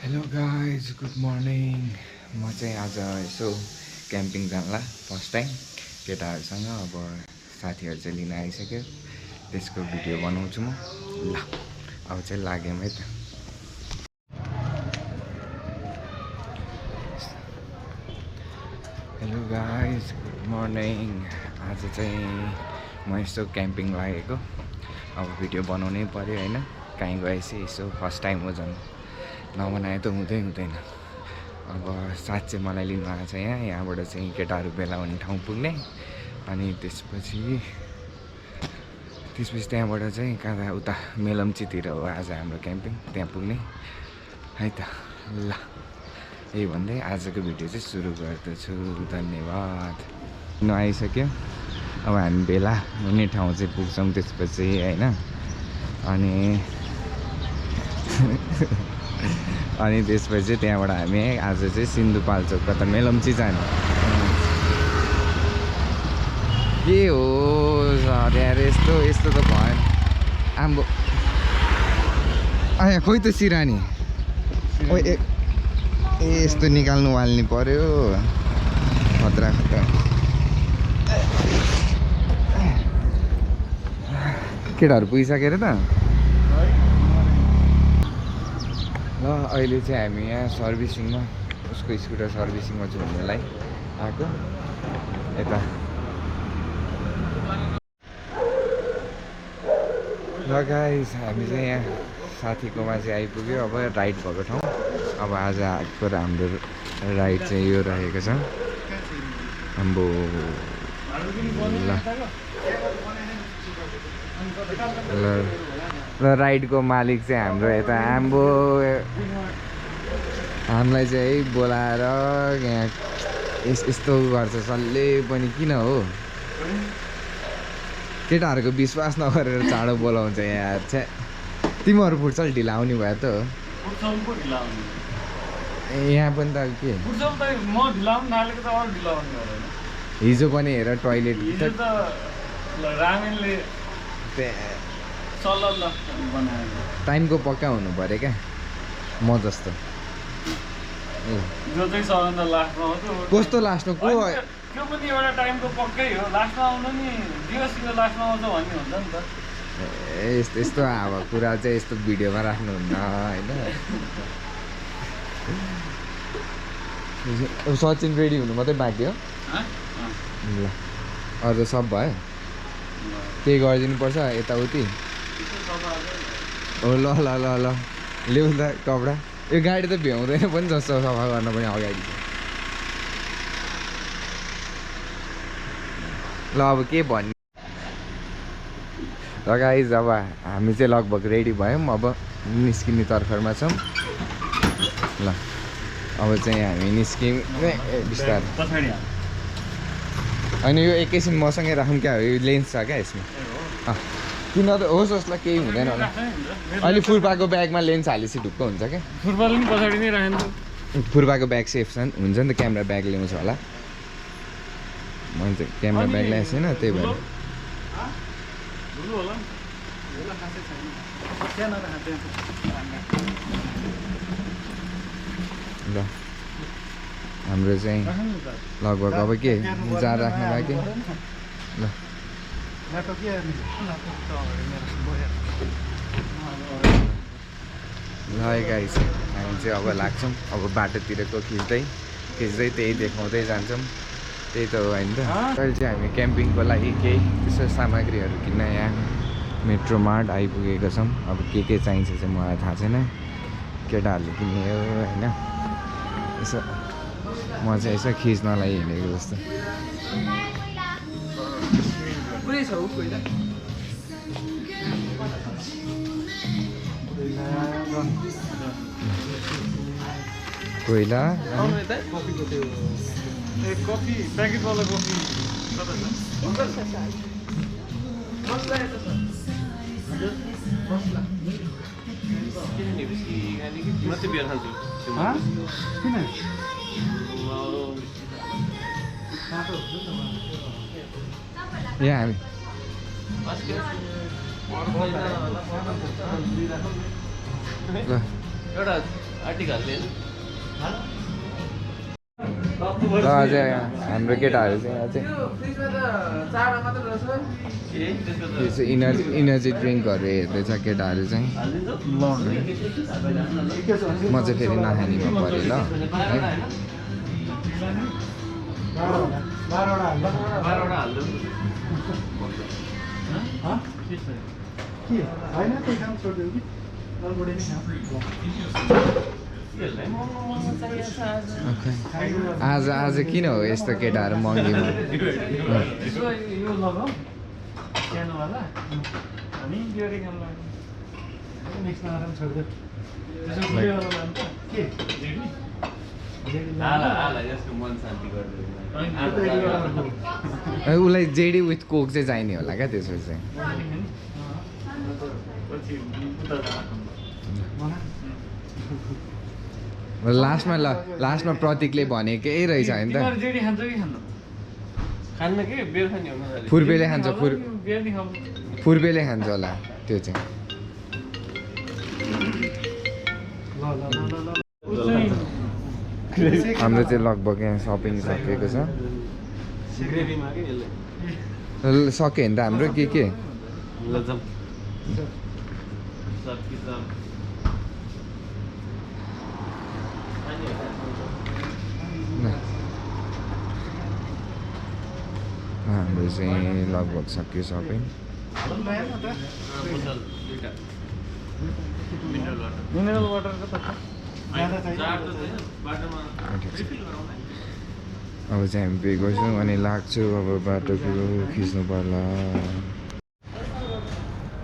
Hello guys good morning. म चाहिँ आज यसो क्याम्पिङ जानला फर्स्ट टाइम केटाहरूसँग। अब साथीहरू चाहिँ लिन आइसक्यो, त्यसको भिडियो बनाउँछु म। ल अब चाहिँ लाग्यौँ है त। Hello guys good morning. आज चाहिँ म यसो क्याम्पिङ लागेको। अब भिडियो बनाउनै पऱ्यो होइन, कहीँ गएपछि यसो फर्स्ट टाइम हो झन्, नबनाए त हुँदैन। अब साथ चाहिँ मलाई लिनु आएको छ यहाँबाट चाहिँ केटाहरू भेला हुने ठाउँ पुग्ने, अनि त्यसपछि त्यहाँबाट चाहिँ कहाँ उता मेलम्चीतिर हो आज हाम्रो क्याम्पिङ, त्यहाँ पुग्ने है त। ल यही भन्दै आजको भिडियो चाहिँ सुरु गर्दछु। धन्यवाद। आइसक्यो, अब हामी भेला हुने ठाउँ चाहिँ पुग्छौँ त्यसपछि होइन। अनि त्यसपछि त्यहाँबाट हामी आज चाहिँ सिन्धुपाल्चोक त मेलम्ची जाने। के हो यार, यस्तो त भएन। आम्बो आया खोइ त सिरानी। ए यस्तो निकाल्नु हाल्नु पर्यो, खतरा। केटाहरू पुगिसकेर त ल। अहिले चाहिँ हामी यहाँ सर्भिसिङमा, उसको स्कुटर सर्भिसिङमा चाहिँ हुनुलाई आएको यता। ल गाइस हामी चाहिँ यहाँ साथीकोमा चाहिँ आइपुग्यो अब राइड भएको ठाउँ। अब आज आजको हाम्रो राइड चाहिँ यो रहेको छ। आम्बो ल राइडको मालिक चाहिँ हाम्रो यता आम्बो हामीलाई चाहिँ बोलाएर यहाँ यस्तो गर्छ सल्ले पनि। किन हो केटाहरूको विश्वास नगरेर चाँडो बोलाउँछ यार। छ्या तिमीहरू फुटसल ढिला आउने भयो त। यहाँ पनि त के हिजो पनि हेर टोइलेट टाइमको पक्का हुनु पऱ्यो क्या, म जस्तो। कस्तो लास्टमा को त्यो पनि एउटा टाइमको पक्कै हो, लास्टमा आउनु नि दिवसको लास्टमा आउँछ भन्ने हुन्छ नि त। यस्तो अब कुरा चाहिँ यस्तो भिडियोमा राख्नुहुन्न होइन। सचिन रेडी हुनु मात्रै बाँकी हो। ल अरू त सब भयो, केही गरिदिनु पर्छ यताउति। हो ल ल ल ल ल्याउ त कपडा। यो गाडी त भ्याउँदैन पनि जस्तो सफा गर्न पनि अगाडि। ल अब के भन्ने। र गाइज अब हामी चाहिँ लगभग रेडी भयौँ, अब निस्किने तर्खरमा छौँ। ल अब चाहिँ हामी निस्क्यौँ बिस्तारै। अनि यो एकैछिन मसँगै राखौँ क्या, यो लेन्स छ क्या यसमा। किन त होस् होस् केही हुँदैन होला। अहिले फुर्पाको ब्यागमा लेन्स हालेपछि ढुक्क हुन्छ क्या। फुटबल पनि पछाडि नै राख्नु। फुर्पाको ब्याग सेफ छ हुन्छ नि त, क्यामेरा ब्याग ल्याउँछ होला। मैले चाहिँ क्यामेरा ब्याग ल्याएको छैन त्यही भएर। ल हाम्रो चाहिँ लगभग अब के जार राख्नु बाँकी। ल गाइस हामी चाहिँ अब लाग्छौँ। अब बाटोतिरको खिच्दै त्यही देखाउँदै जान्छौँ। त्यही त हो होइन त। अहिले चाहिँ हामी क्याम्पिङको लागि केही त्यसो सामग्रीहरू किन्न यहाँ मेट्रो मार्ट आइपुगेको छौँ। अब के चाहिन्छ चाहिँ मलाई थाहा छैन, केटाहरूले किन्ने हो होइन। यसो म चाहिँ यसो खिच्नलाई हिँडेको जस्तो। कोइला कफी प्याकेटवाला कफी यहाँ हामी ल एउटा आर्टिकल लिएर र अझै हाम्रो केटाहरू चाहिँ अझै यो चाहिँ इनर्जी ड्रिङ्कहरू हेर्दैछ केटाहरू चाहिँ म चाहिँ फेरि नखानीमा परेँ ल है आज आज किन हो यस्तो केटाहरू महँगीमा यो लगाऊ सानोवाला अनि यो रिकम लगाऊ नेक्स्टमा आराम छोड्दै त्यसो खुलेवाला लान्छ के यसको मन शान्ति गरिदिनु उसलाई जेडी विथ कोक चाहिँ चाहिने होला क्या त्यसो चाहिँ लास्टमा प्रतीकले भनेकै रहेछ होइन त जेडी खान्छ कि खानु खान्न के बेर खाने हो फुर्बेले खान्छ बियर नि खाऊ फुर्बेले खान्छ होला त्यो चाहिँ हाम्रो चाहिँ लगभग यहाँ सपिङ सकिएको छ ग्रेभीमा के यसले सक्यो भने त हाम्रो के लजम सब किताब हाम्रो चाहिँ लगभग सक्यो सबै मिनरल वाटरको त अब चाहिँ हामी पे गर्छौँ अनि लाग्छु अब बाटोको खिच्नु पर्ला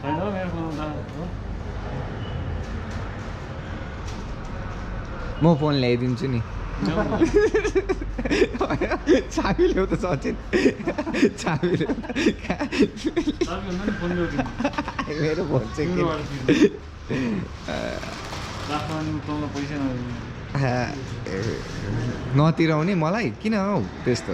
होइन मेरो फोन म फोन ल्याइदिन्छु नि चाबी ल्याउ त सचिन चाबी ल्याउ मेरो फोन चाहिँ पैसा नतिराउने मलाई किन हौ त्यस्तो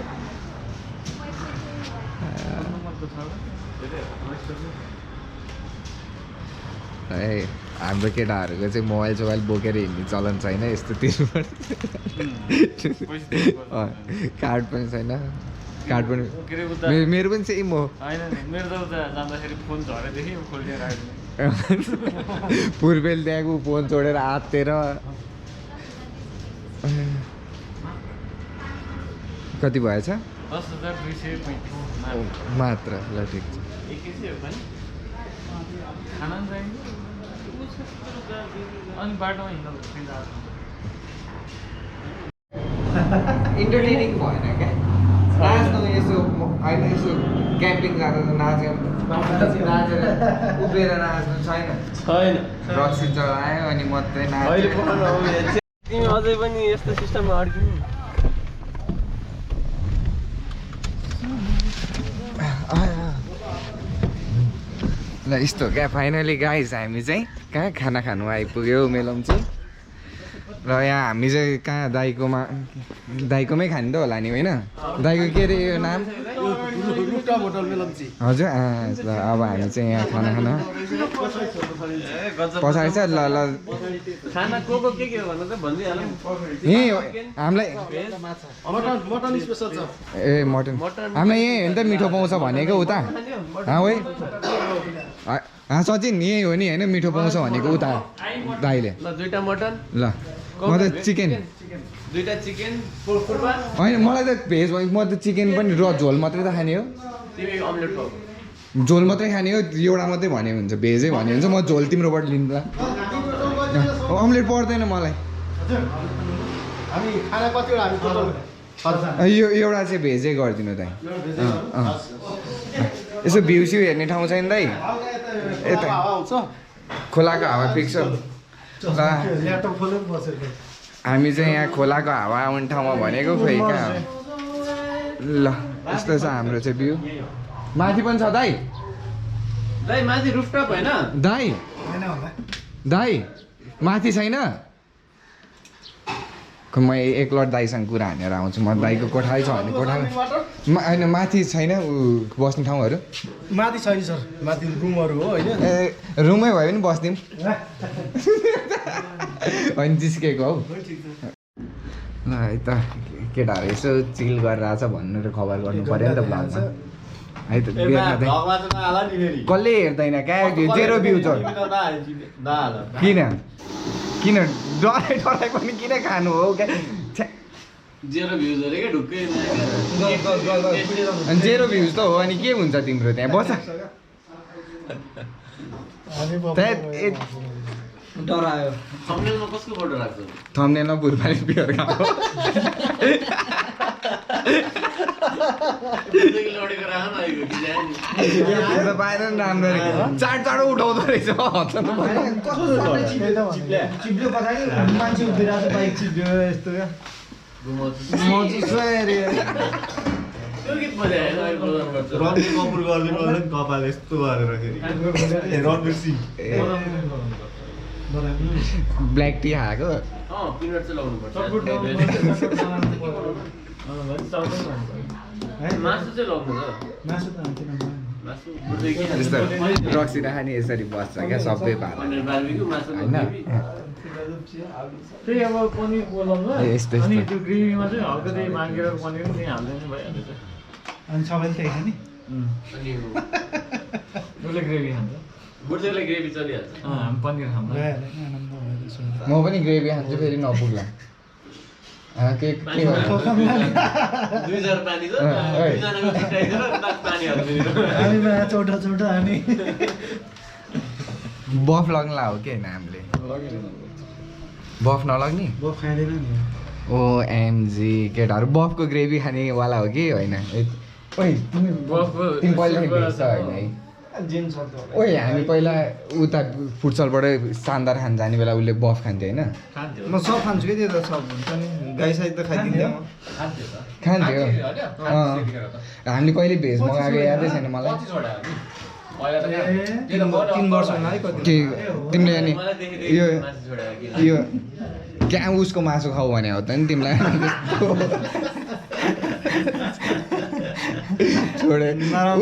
ए हाम्रो केटाहरूको चाहिँ मोबाइल सोबाइल बोकेर हिँड्ने चलन छैन यस्तो तिर्नुपर्छ कार्ड पनि छैन कार्ड पनि मेरो पनि सेम हो होइन मेरो त जाँदाखेरि फोन झरेदेखि खोलिदिएर आयो पूर्वेल त्यहाँको फोन छोडेर आत्तेर कति भएछ 10,235 मात्र ल ठिक छ खाना पनि चाहिन्छ अनि बाटोमा हिँड्नु इन्टरटेनिङ भएन क्या नाच्नु यसो होइन यसो क्याम्पिङ जाँदा त नाचेर उभिएर नाच्नु छैन रक्सी चलायो अनि मात्रै नाच्यो तिमी अझै पनि यस्तो सिस्टममा अड्किनु ल यस्तो क्या फाइनली गाइज हामी चाहिँ कहाँ खाना खानु आइपुग्यो मेलम्ची र यहाँ हामी चाहिँ कहाँ दाइकोमै खाने त होला नि होइन दाइको के अरे यो नाम हजुर ल अब हामी चाहिँ यहाँ खाना पछाडि छ ल ल खाना को के हो भन्नु त भनिदिइहालौँ यहीँ हामीलाई ए मटन हामीलाई यहीँ हो नि त मिठो पाउँछ भनेको उता सचिन यहीँ हो नि होइन मिठो पाउँछ भनेको उता दाइले ल दुईटा मटन ल म त चिकन दुईटा चिकन होइन मलाई त भेज भयो म त चिकन पनि र झोल मात्रै त खाने हो तिमी अमलेट खाऊ झोल मात्रै खाने हो एउटा मात्रै भने हुन्छ भेजै भने हुन्छ म झोल तिम्रोबाट लिँदा अमलेट पर्दैन मलाई यो एउटा चाहिँ भेजै गरिदिनु दाइ यसो भ्यू स्यू हेर्ने ठाउँ छैन दाइ यता खोलाको हावा फिक्स ल हामी चाहिँ यहाँ खोलाको हावा आउने ठाउँमा भनेको खोइ कहाँ ल यस्तो छ हाम्रो चाहिँ भ्यू माथि पनि छ दाइ दाइ माथि रुफटप होइन दाइ माथि छैन म एकलट दाईसँग कुरा हानेर आउँछु म दाईको कोठाै छ भने कोठामा होइन माथि छैन ऊ बस्ने ठाउँहरू माथि छैन सर माथि रुमहरू हो होइन ए रुमै भयो भने बस्दिउँ होइन जिस्केको हौ ल है त केटाहरू यसो चिल गरेर आएको छ भन्नु र खबर गर्नु पऱ्यो नि त ब्लगमा है त कसले हेर्दैन क्या जेरो भ्यू छ किन किन डराइ डराइ पनि किन खानु हो क्या जेरो भ्युज अरे के ढुक्कै अनि जेरो भ्युज त हो अनि के हुन्छ तिम्रो त्यहाँ बस डरायो थम्बनेलमा कसको फोटो राख्छ थम्बनेलमा बुर्बाले बियर खाएको लडेको राख न आइगयो कि जानी त्यो त पाएन नि राम्ररी चाँडो चाँडो उठाउँदो रहेछ चिप्ल्यो पछाडि मान्छे उभिरहेको छ बाइक चिप्ल्यो यस्तो क्या त्यो गीत मजा आयो रणवीर कपुर गरिदिनु होला नि कपाल यस्तो गरेर फेरि रणवीर सिंह ब्ल्याक टी खाएको पिनट चाहिँ लगाउनु पर्छ मासु चाहिँ लगाउनु यस्तो रक्सी राख्ने यसरी बस्छ क्या सबै भात होइन त्यही अब पनिर बोलाउनु ए, यस्तो अनि यस्तो। त्यो ग्रेभीमा चाहिँ हल्का त्यही मागेर पनिर पनि त्यही हाल्दैन भइहाल्छ अनि सबैले त्यही खाने अनि उसले ग्रेभी खान्छ बुढ्चोले ग्रेभी चलिहाल्छ हामी पनिर खान्छ म पनि ग्रेभी खान्छु फेरि नपुग्ला के पानी भयो? 2000 पानी छ ओइ। 2 जनाको छिटाइदिएर ताक पानी हाल्दिनु हामी छोटा छोटा हामी बफ लग्ला हो कि होइन हामीले बफ नलग्ने बफ खाँदैन नि ओएमजी केटाहरू बफको ग्रेभी खानेवाला हो कि होइन ओइ तिमी तिमी पहिलादेखि भेट्छ होइन है जेन्स छ ओइ हामी पहिला उता फुटसलबाट शानदार खान जाने बेला उसले बफ खान्थ्यो होइन म सब खान्छु कि त्यो त सब हुन्छ नि गाई साई त खाइदिन्थ्यो म खान्थ्यो हामीले कहिले भेज मगाएको यादै छैन मलाई 3 वर्ष होला है कति के तिमीले अनि मलाई देखि यो मासु छोडेर किन यो क्या उसको मासु खाऊ भने हो त नि तिमीलाई छोडे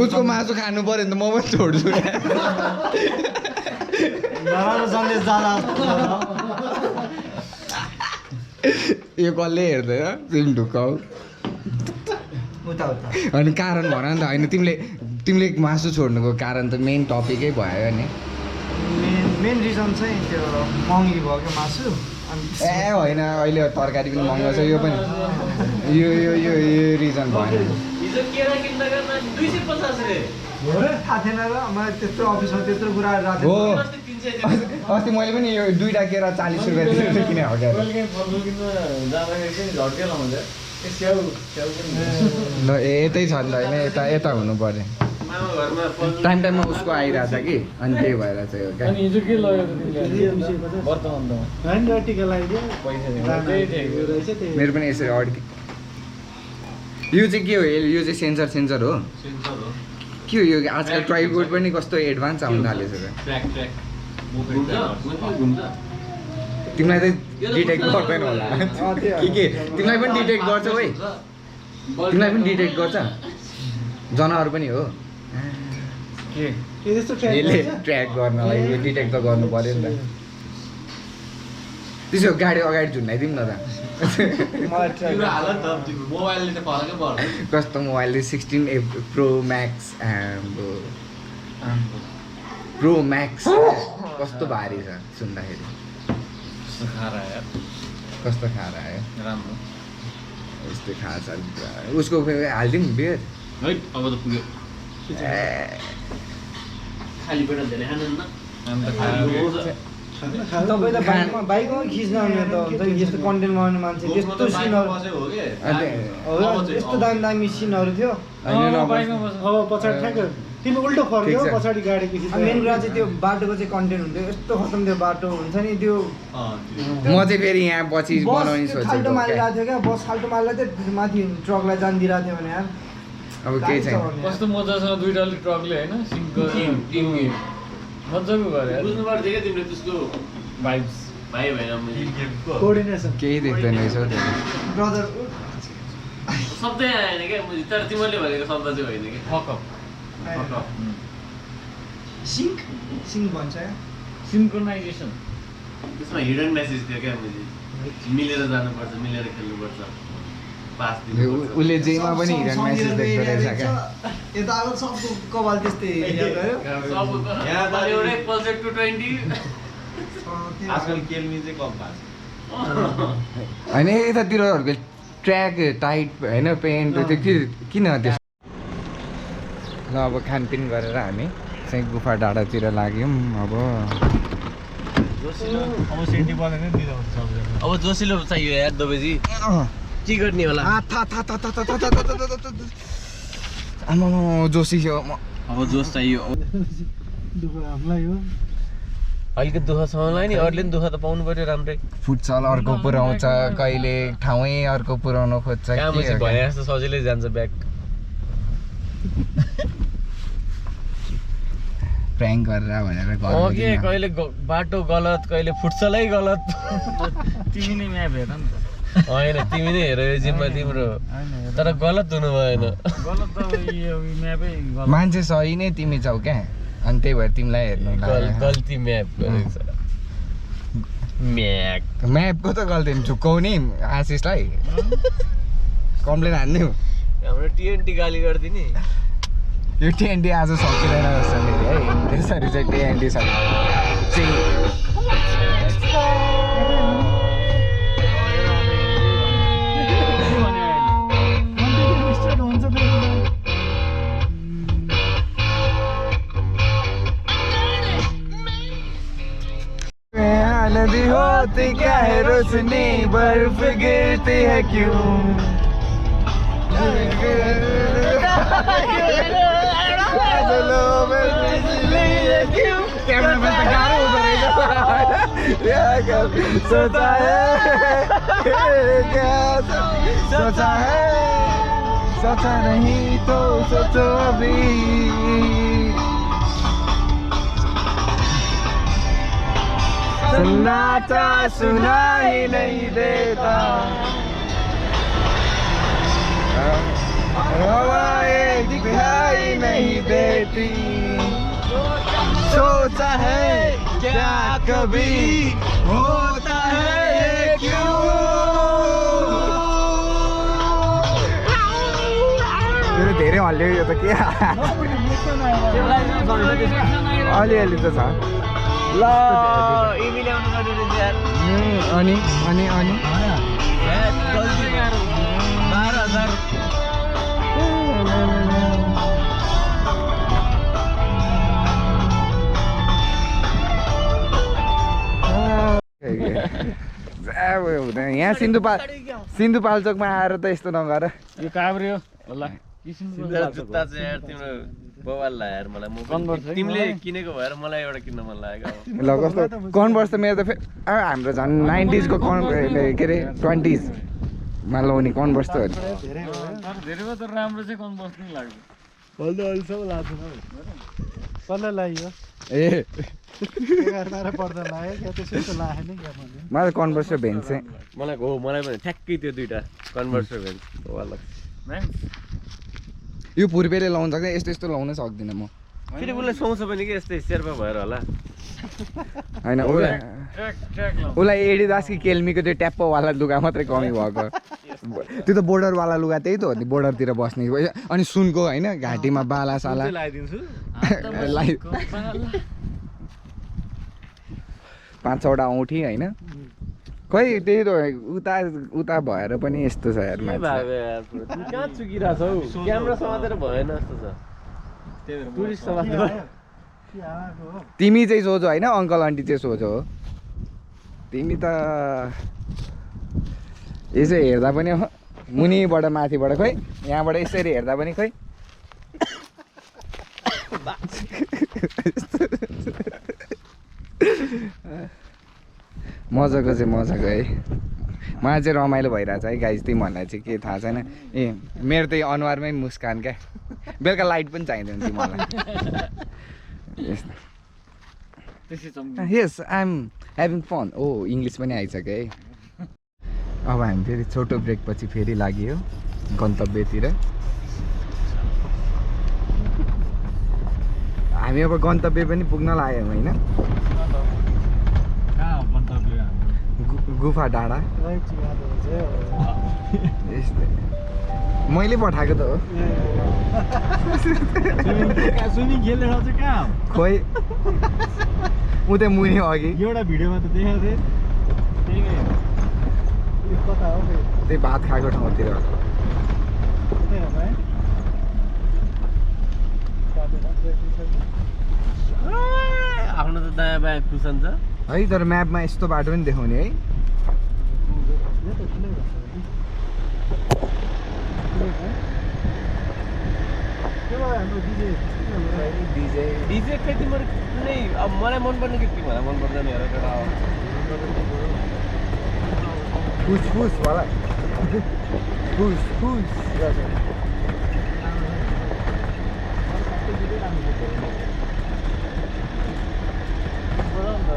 उसको मासु खानु पर्यो भने त म पनि छोड्छु नराम्रो सन्देश जाला यो कसले हेर्दैन तिमी ढुक्काउ उता उता अनि कारण भन नि त होइन तिमीले मासु छोड्नुको कारण त मेन टपिकै भयो नि मेन रिजन चाहिँ त्यो महँगी भयो क्या मासु अनि ए होइन अहिले तरकारी पनि महँगो छ यो पनि यो यो यो यो रिजन भएन हिजो केरा किन्दाका मासु 250 रे थाहा थिएन र मलाई त्यत्रो अफिसमा त्यत्रो कुरा राखेको हो अस्ति 300 अस्ति मैले पनि यो 2टा केरा 40 रुपियाँ तिरेर किने हो क्या कहिले काहीँ फलफुल किन्न जाँदाखेरि चाहिँ झड्के लाउँछ ए स्याउ स्याउ पनि ल यतै छ नि त होइन यता हुनु पर्यो मामा घरमा फल टाइममा उसको आइरहेछ कि अनि त्यही भएर चाहिँ हो क्या अनि हिजो के लगेको तिमीले वर्तमानमा होइन टिका लगाइदियो पैसा दिनु त्यही ठिक रहेछ त्यही मेरो पनि यसरी अड्के यो चाहिँ के हो यो चाहिँ सेन्सर हो के हो यो आजकल ट्राइपोड पनि कस्तो एडभान्स आउनु थालेछ त घुम्छ घुम्छ तिमीलाई त डिटेक्ट गर्दैन होला के तिमीलाई पनि डिटेक्ट गर्छ है तिमीलाई पनि डिटेक्ट गर्छ जनावर पनि हो के त्यस्तो ट्राई यसले ट्र्याक गर्नलाई यो डिटेक्ट त गर्नु पर्यो नि त त्यसो गाडी अगाडि झुन्डाइदिउँ न त मलाई ट्राई तिम्रो हाल नि त मोबाइलले त फरकै पर्दैन कस्तो मोबाइलले 16 प्रो म्याक्स प्रो म्याक्स कस्तो भारी छ सुन्दाखेरि खारा यार कस्तो खाएर आयो राम्रो यस्तो खान्छ उसको हालिदिउँ बियर है अब त पुग्यो खाली पेट धेरै खानुहुन्न अन्त खायो तपाईँ त बाइकमा खिच्न आउने त हुन्छ नि यस्तो कन्टेन्ट बनाउने मान्छे त्यस्तो सिनहरू हो के यस्तो दामी दामी सिनहरू थियो बाइकमा बस्नु अब पछाडि ठ्याक्क तिमी उल्टो फर्क्यो ठिक छ। पछाडि गाडी मेन कुरा चाहिँ त्यो बाटोको चाहिँ कन्टेन्ट हुन्थ्यो यस्तो खतम त्यो बाटो हुन्छ नि त्यो म चाहिँ फेरि यहाँ पछि बनाउने बस खाल्टो सोचेको मारिरहेको क्या। थियो क्या बस खाल्टो मारिरहेको थियो माथि ट्रकलाई जान दिइरहेको थियो भने यार अब केही छैन कस्तो मजासँग दुइटाले ट्रकले होइन सिङ्क टिम मजाको गरे यार बुझ्नु पर्थ्यो क्या तिमीले त्यसको भाइब्स भाइ भएन कोअर्डिनेसन केही देख्दैन रहेछ हौ त्यहाँ। ब्रदर शब्दै आएन क्या मुझे तर तिमीले भनेको शब्द चाहिँ होइन कि फकअप सिङ्क भन्छ सिन्क्रोनाइजेसन त्यसमा हिडन मेसेज थियो क्या मुझे मिलेर जानुपर्छ मिलेर खेल्नुपर्छ पास दिनुपर्छ उसले जेमा पनि हिडन मेसेज देख्दो रहेछ क्या। यता अब सबको कपाल त्यस्तै याद गर्यो एउटै पल्सेट 220 आजकल केल्मी चाहिँ कम भएको होइन यतातिरहरूको ट्र्याक टाइट होइन पेन्ट त्यो किन त्यस्तो। ल अब खानपिन गरेर हामी चाहिँ गुफा डाँडातिर लाग्यौँ। अब अब सेन्टी बनाएर नि दिँदा हुन्छ सबैजना अब जोसिलो चाहियो यार दोबेजी के गर्ने होला आमा जोसी थियो म। अब जोस चाहियो अलिकति दुःख छ मलाई नि अरूले पनि दुःख त पाउनु पर्यो राम्रै फुटसल अर्को पुऱ्याउँछ कहिले ठाउँै अर्को पुऱ्याउन खोज्छ काम चाहिँ भने जस्तो सजिलै जान्छ ब्याग प्र्याङ्क गरेर भनेर के गर्नु कहिले बाटो गलत कहिले फुटसलै गलत तिमी नै म्याप हेर नि त होइन तिमी नै हेर यो जिम्मा तिम्रो तर गलत हुनु भएन गलत त यो म्यापै गलत मान्छे सही नै तिमी छौ क्या अनि त्यही भएर तिमीलाई हेर्नु गल्ती म्याप गरेको छ म्याप म्यापको त गल्ती झुक्काउने आशिषलाई कम्प्लेन हान्ने हाम्रो टिएनटी गाली गरिदिने यो टिएनटी आज सकिँदैन जस्तो फेरि है त्यसरी चाहिँ टिएनटी छ नदी होती क्या है रोशनी बर्फ गिरती है क्यों सोचा है क्या सोचा है सोचा नहीं तो सोचो अभी सन्नाटा सुना ही नहीं देता हवाएं दिखाई नहीं देती सोचा है क्या कभी होता है ये क्यों धेरै हल्लियो यो त के अलिअलि त छ ल इमी ल्याउनु पर्ने रहेछ यार अनि अनि अनि 12,000 यहाँ सिन्धुपाल्चोकमा आएर त यस्तो नगर यो काभ्रे हो होला जुत्ता चाहिँ यार तिम्रो बवाल ला यार मलाई म तिमीले किनेको भएर मलाई एउटा किन्न मन लागेको ल कस्तो कन्भर्स त मेरो त हाम्रो झन् 90s को के अरे 20s मा लाउने कन्भर्स त धेरै त राम्रो चाहिँ कन्भर्स नै लाग्छ अहिलेसम्म लाग्छ कसलाई लाग्यो ए पर्दा लाग्यो क्या त्यसो लागेन क्या मलाई कन्भर्स र भेन्स चाहिँ मलाई हो मलाई पनि ठ्याक्कै त्यो दुईटा कन्भर्स र भेन्स बवाल लाग्छ यो पूर्वेले लाउन सक्दैन यस्तो यस्तो लाउन सक्दिनँ म फेरि उसलाई सुहाउँछ पनि कि यस्तै शेर्पा भएर होला होइन उसलाई एडिदास कि केल्मीको त्यो ट्याप्पोवाला लुगा मात्रै कमी भएको त्यो त बोर्डरवाला लुगा त्यही त हो नि बोर्डरतिर बस्ने अनि सुनको होइन घाँटीमा बाला साला लगाइदिन्छु 5-6वटा औँठी होइन खै त्यही त उता उता भएर पनि यस्तो छ यार कहाँ चुकिरहेछौ क्यामेरा समातेर भएन जस्तो छ टुरिस्ट समातेर तिमी चाहिँ सोझो होइन अङ्कल आन्टी चाहिँ सोझो हो तिमी त यसो हेर्दा पनि मुनिबाट माथिबाट खै यहाँबाट यसरी हेर्दा पनि खै मजाको चाहिँ मजाको है मलाई चाहिँ रमाइलो भइरहेछ है गाइज तिमीहरूलाई चाहिँ के थाहा छैन ए मेरो त यो अनुहारमै मुस्कान क्या बेलुका लाइट पनि चाहिँदैन तिमीलाई यस्तो त्यसै yes I am having fun oh English पनि आइसक्यो है अब हामी फेरि छोटो ब्रेकपछि फेरि लाग्यो गन्तव्यतिर हामी अब गन्तव्य पनि पुग्न लाग्यौँ होइन गुफा डाँडा यस्तै मैले पठाएको त हो स्विमिङ खेलेर चाहिँ कहाँ हो खोइ उतै मुनि अघि एउटा भिडियोमा त देखाएको थिएँ यो कता हो त्यही भात खाएको ठाउँतिर आफ्नो त दायाँ बायाँ कुसन छ है तर म्यापमा यस्तो बाटो पनि देखाउने है डिजे खै तिम्रो कुनै अब मलाई मनपर्ने कि तिमीहरूलाई मन पर्दैन हेर एउटा फुस फुस होला फुस फुस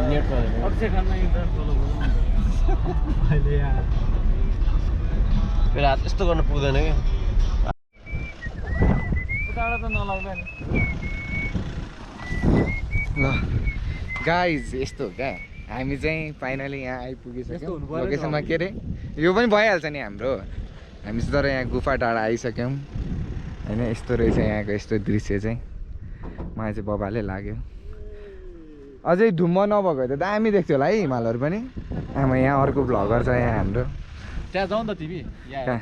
नेट चलेन अक्षय खानमा एकदम फलो अहिले यहाँ फेरि हात यस्तो गर्न पुग्दैन क्या टाढा त नलाग्दैन ल गाइज यस्तो हो क्या हामी चाहिँ फाइनली यहाँ आइपुगिसक्यौँ लोकेसनमा के अरे यो पनि भइहाल्छ नि हाम्रो हामी तर यहाँ गुफा डाँडा आइसक्यौँ होइन यस्तो रहेछ यहाँको यस्तो दृश्य चाहिँ मलाई चाहिँ बबाले लाग्यो अझै धुम्म नभएको त दामी देख्थ्यो होला है हिमालहरू पनि आमा यहाँ अर्को भ्लगर छ यहाँ हाम्रो त्यहाँ जाउँ त तिमी कहाँ?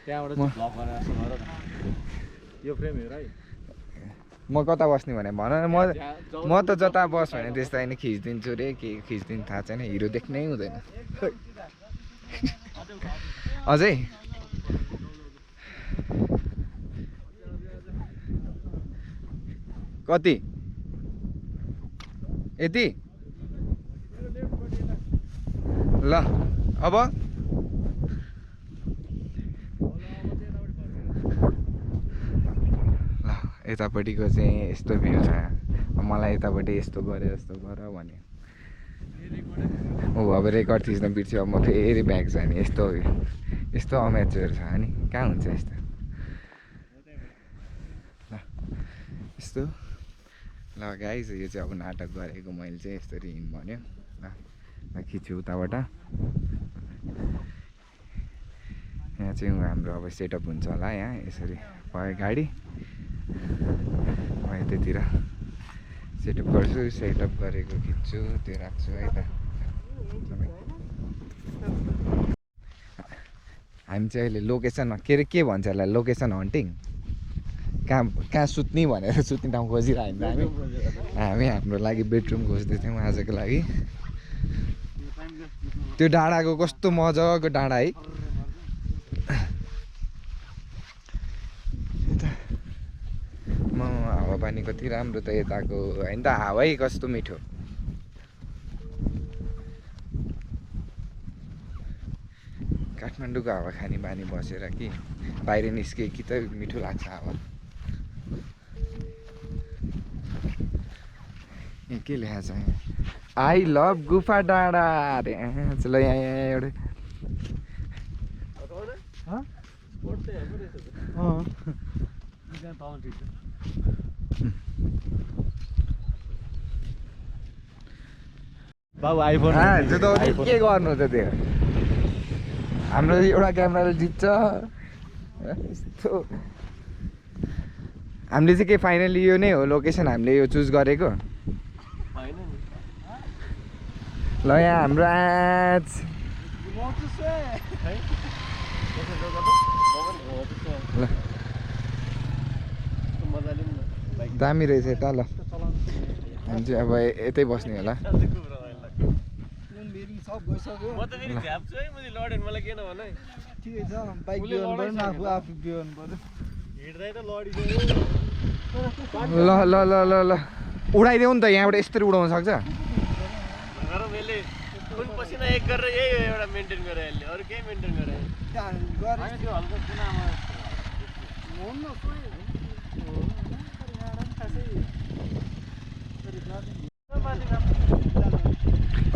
त्यहाँबाट भ्लग गरेर जस्तो गर न यो फ्रेम हेर है म कता बस्ने भने भन न म त जता बस भने त्यस्ता होइन खिचिदिन्छु रे के खिचिदिनु थाहा छैन हिरो देख्नै हुँदैन अझै कति यति ल अब ल यतापट्टिको चाहिँ यस्तो भ्यू छ मलाई यतापट्टि यस्तो गरे जस्तो गर भने ओ अब रेकर्ड थिच्न बिर्स्यो अब म फेरि ब्याक जाने यस्तो यस्तो अमेचर छ नि कहाँ हुन्छ यस्तो ल यस्तो ल गाइज यो चाहिँ अब नाटक गरेको मैले चाहिँ यसरी हिँड भन्यो ल खिच्छु उताबाट यहाँ चाहिँ हाम्रो अब सेटअप हुन्छ होला यहाँ यसरी भयो गाडी म यतातिर सेटअप गर्छु सेटअप गरेको खिच्छु त्यो राख्छु है त हामी चाहिँ अहिले लोकेसनमा के अरे के भन्छ यसलाई लोकेसन हन्टिङ कहाँ सुत्ने भनेर सुत्ने ठाउँ खोजिरहेको हामी हाम्रो लागि बेडरुम खोज्दै थियौँ आजको लागि त्यो डाँडाको कस्तो मजाको डाँडा है म हावापानी कति राम्रो त यताको होइन त हावै कस्तो मिठो काठमाडौँको हावा खाने बानी बसेर कि बाहिर निस्के कि त मिठो लाग्छ हावा के लेखा छ आई लभ गुफा डाँडा अरे चल यहाँ एउटा बाबु आइफोन के गर्नु त त्यो हाम्रो एउटा क्यामेराले जित्छ यस्तो हामीले चाहिँ के फाइनली यो नै हो लोकेसन हामीले यो चुज गरेको ल यहाँ हाम्रो आज ल दामी रहेछ यता ल हामी चाहिँ अब यतै बस्ने होला म त फेरि झ्याप्छु है मैले लडेन मलाई किन भन है ठिकै छ बाइक बिहान पर्यो न आफू आफू बिहान पर्यो हिँड्दै त लडिगयो ल ल ल ल ल उडाइदेऊ नि त यहाँबाट यस्तरी उडाउन सक्छ र मैले कुन पसिना एक गरेर यही एउटा मेन्टेन गरेँ अहिले अरू केही मेन्टेन गरेँ त्यो हल्का कुनामा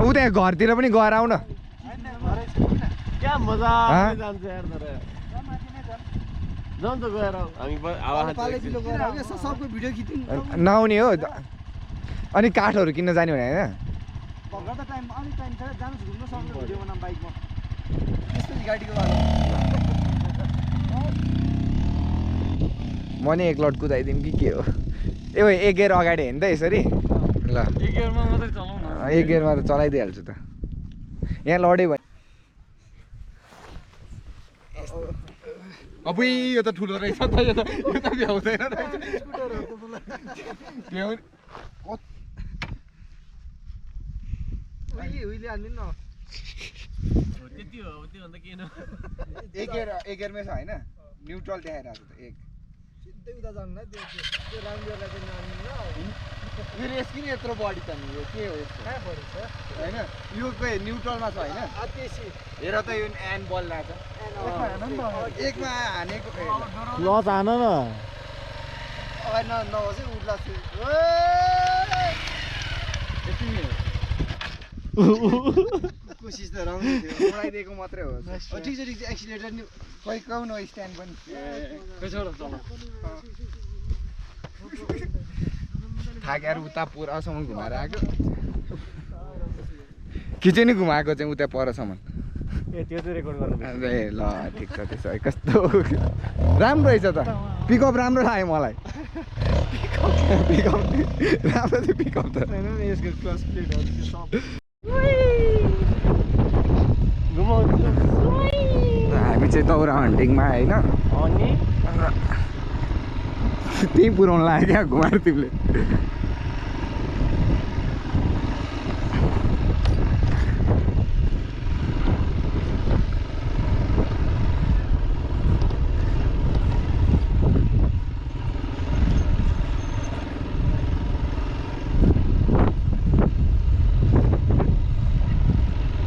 उता घरतिर पनि गएर आऊ न क्या मजा जान्छ यार तर जाउँ त गएर हामी सबको भिडियो खिच्नु नआउने हो अनि काठहरू किन्न जाने भने होइन भर्खर टाइम अलिक टाइम छ जानुहोस् घुम्न सक्नु भिडियो बनाउँ बाइकमा त्यसपछि गाडीको बाटो म नि एक लट कुदाइदिउँ कि के हो ए भाइ एक गियर अगाडि हेर्नु त यसरी ल एक गियरमा मात्रै चलाउँ न एक गियरमा त चलाइदिइहाल्छु त यहाँ लडे भयो अब यो त ठुलो रहेछ त यो त भ्याउँदैन उहिले हाल्नु न त्यति हो अब त्योभन्दा के न एक गियरमै छ होइन न्युट्रल देखाइरहेको छ त एक सिधै उता जानु न त्यो राउन्डरलाई चाहिँ नहाल्नु न फेरि यस किन यत्रो बढी त नि यो के हो यस्तो कहाँ पऱ्यो छ होइन यो खोइ न्युट्रलमा छ होइन त्यसै हेर त यो एन बल रहेछ एकमा हानेको लस हान न नहोस् है उठ्ला कोसिस त राम्रो थियो उडाइदिएको मात्रै हो ठिक छ एक्सिलेटर नि खै काउन स्ट्यान्ड पनि थाकेर उता पुरासम्म घुमाएर आएको खिचे नि घुमाएको चाहिँ उता परसम्म ए त्यो चाहिँ रेकर्ड गर्नु ए ल ठिक छ त्यसो भए कस्तो राम्रो रहेछ त पिकअप राम्रो लाग्यो मलाई पिकअप राम्रो थियो पिकअप त यसको क्लच प्लेटहरू सब हामी चाहिँ दौरा हन्टिङमा होइन अनि त्यहीँ पुऱ्याउनु लाग्यो क्या घुमाएर तिमीले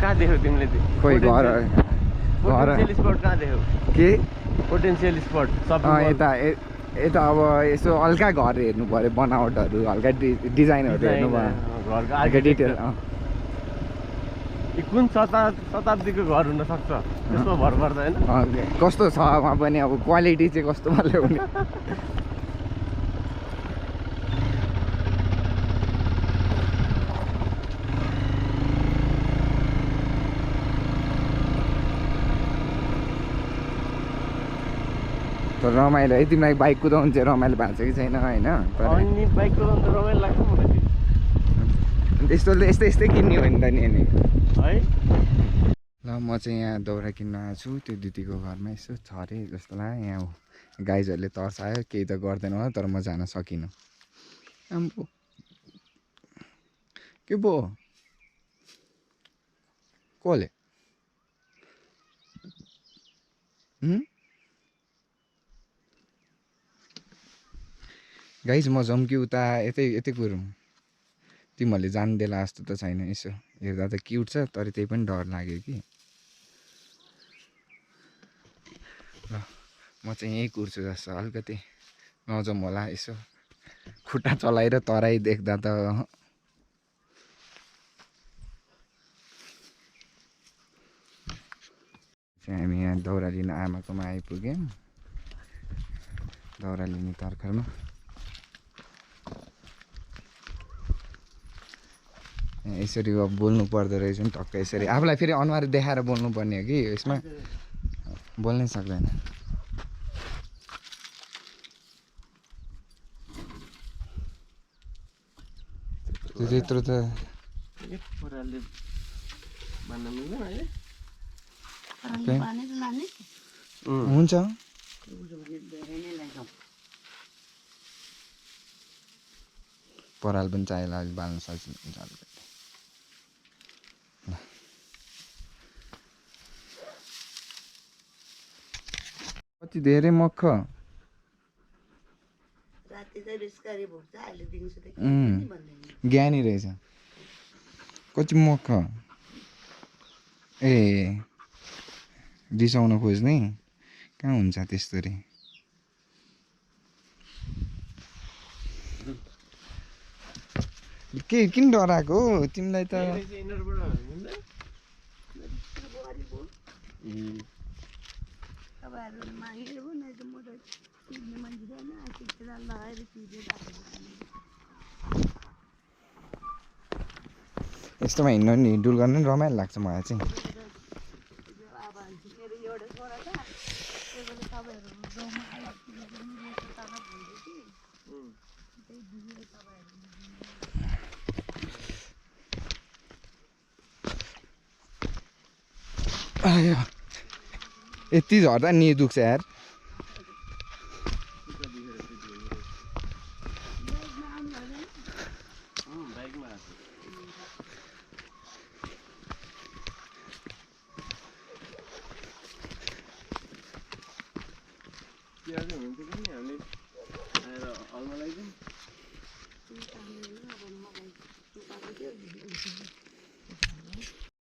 कहाँ देख्यौ तिमीले खोइ घर पोटेन्सियल स्पट कहाँ देख्यौ के पोटेन्सियल स्पट यता यता अब यसो हल्का घर हेर्नु पऱ्यो बनावटहरू हल्का डिजाइनहरू हेर्नु भयो घरको हल्का डिटेल कुन शताब्दीको घर हुनसक्छ त्यसमा भर पर्दैन कस्तो छ वहाँ पनि अब क्वालिटी चाहिँ कस्तोमा ल्याउने तर रमाइलो है तिमीलाई बाइक कुदाउनु चाहिँ रमाइलो भएको छ कि छैन होइन अनि बाइक कुदाउनु त रमाइलो लाग्छ मलाई यस्तै किन्ने हो नि त नि है ल म चाहिँ यहाँ दौरा किन्न आएको छु त्यो दिदीको घरमा यसो छ अरे जस्तो लाग्यो यहाँ गाइजहरूले तर्सायो केही त गर्दैन होला तर म जान सकिनँ आम्बो के पो कसले गाइज म जाउँ कि उता यतै कुरौँ तिमीहरूले जान्देला जस्तो त छैन यसो हेर्दा त क्युट छ तर त्यही पनि डर लाग्यो कि ल म चाहिँ यहीँ कुर्छु जस्तो अलिकति नजाउँ होला यसो खुट्टा चलाएर तराई देख्दा त हामी यहाँ दौरा लिन आमाकोमा आइपुग्यौँ दौरा लिने तर्खरमा यसरी अब बोल्नु पर्दो रहेछ नि टक्क यसरी आफूलाई फेरि अनुहार देखाएर बोल्नु पर्ने हो कि यसमा बोल्नै सक्दैन त्यत्रो त हुन्छ पराल पनि चाहिएला अलिक बाल्न सक्छ कति धेरै मख ज्ञानी रहेछ कति मख ए रिसाउन खोज्ने कहाँ हुन्छ त्यस्तो रे के किन डराएको तिमीलाई त यस्तोमा हिँड्नु नि हिँडुल गर्नु नि रमाइलो लाग्छ मलाई चाहिँ आयो यति झर्दा नि दुख्छ यार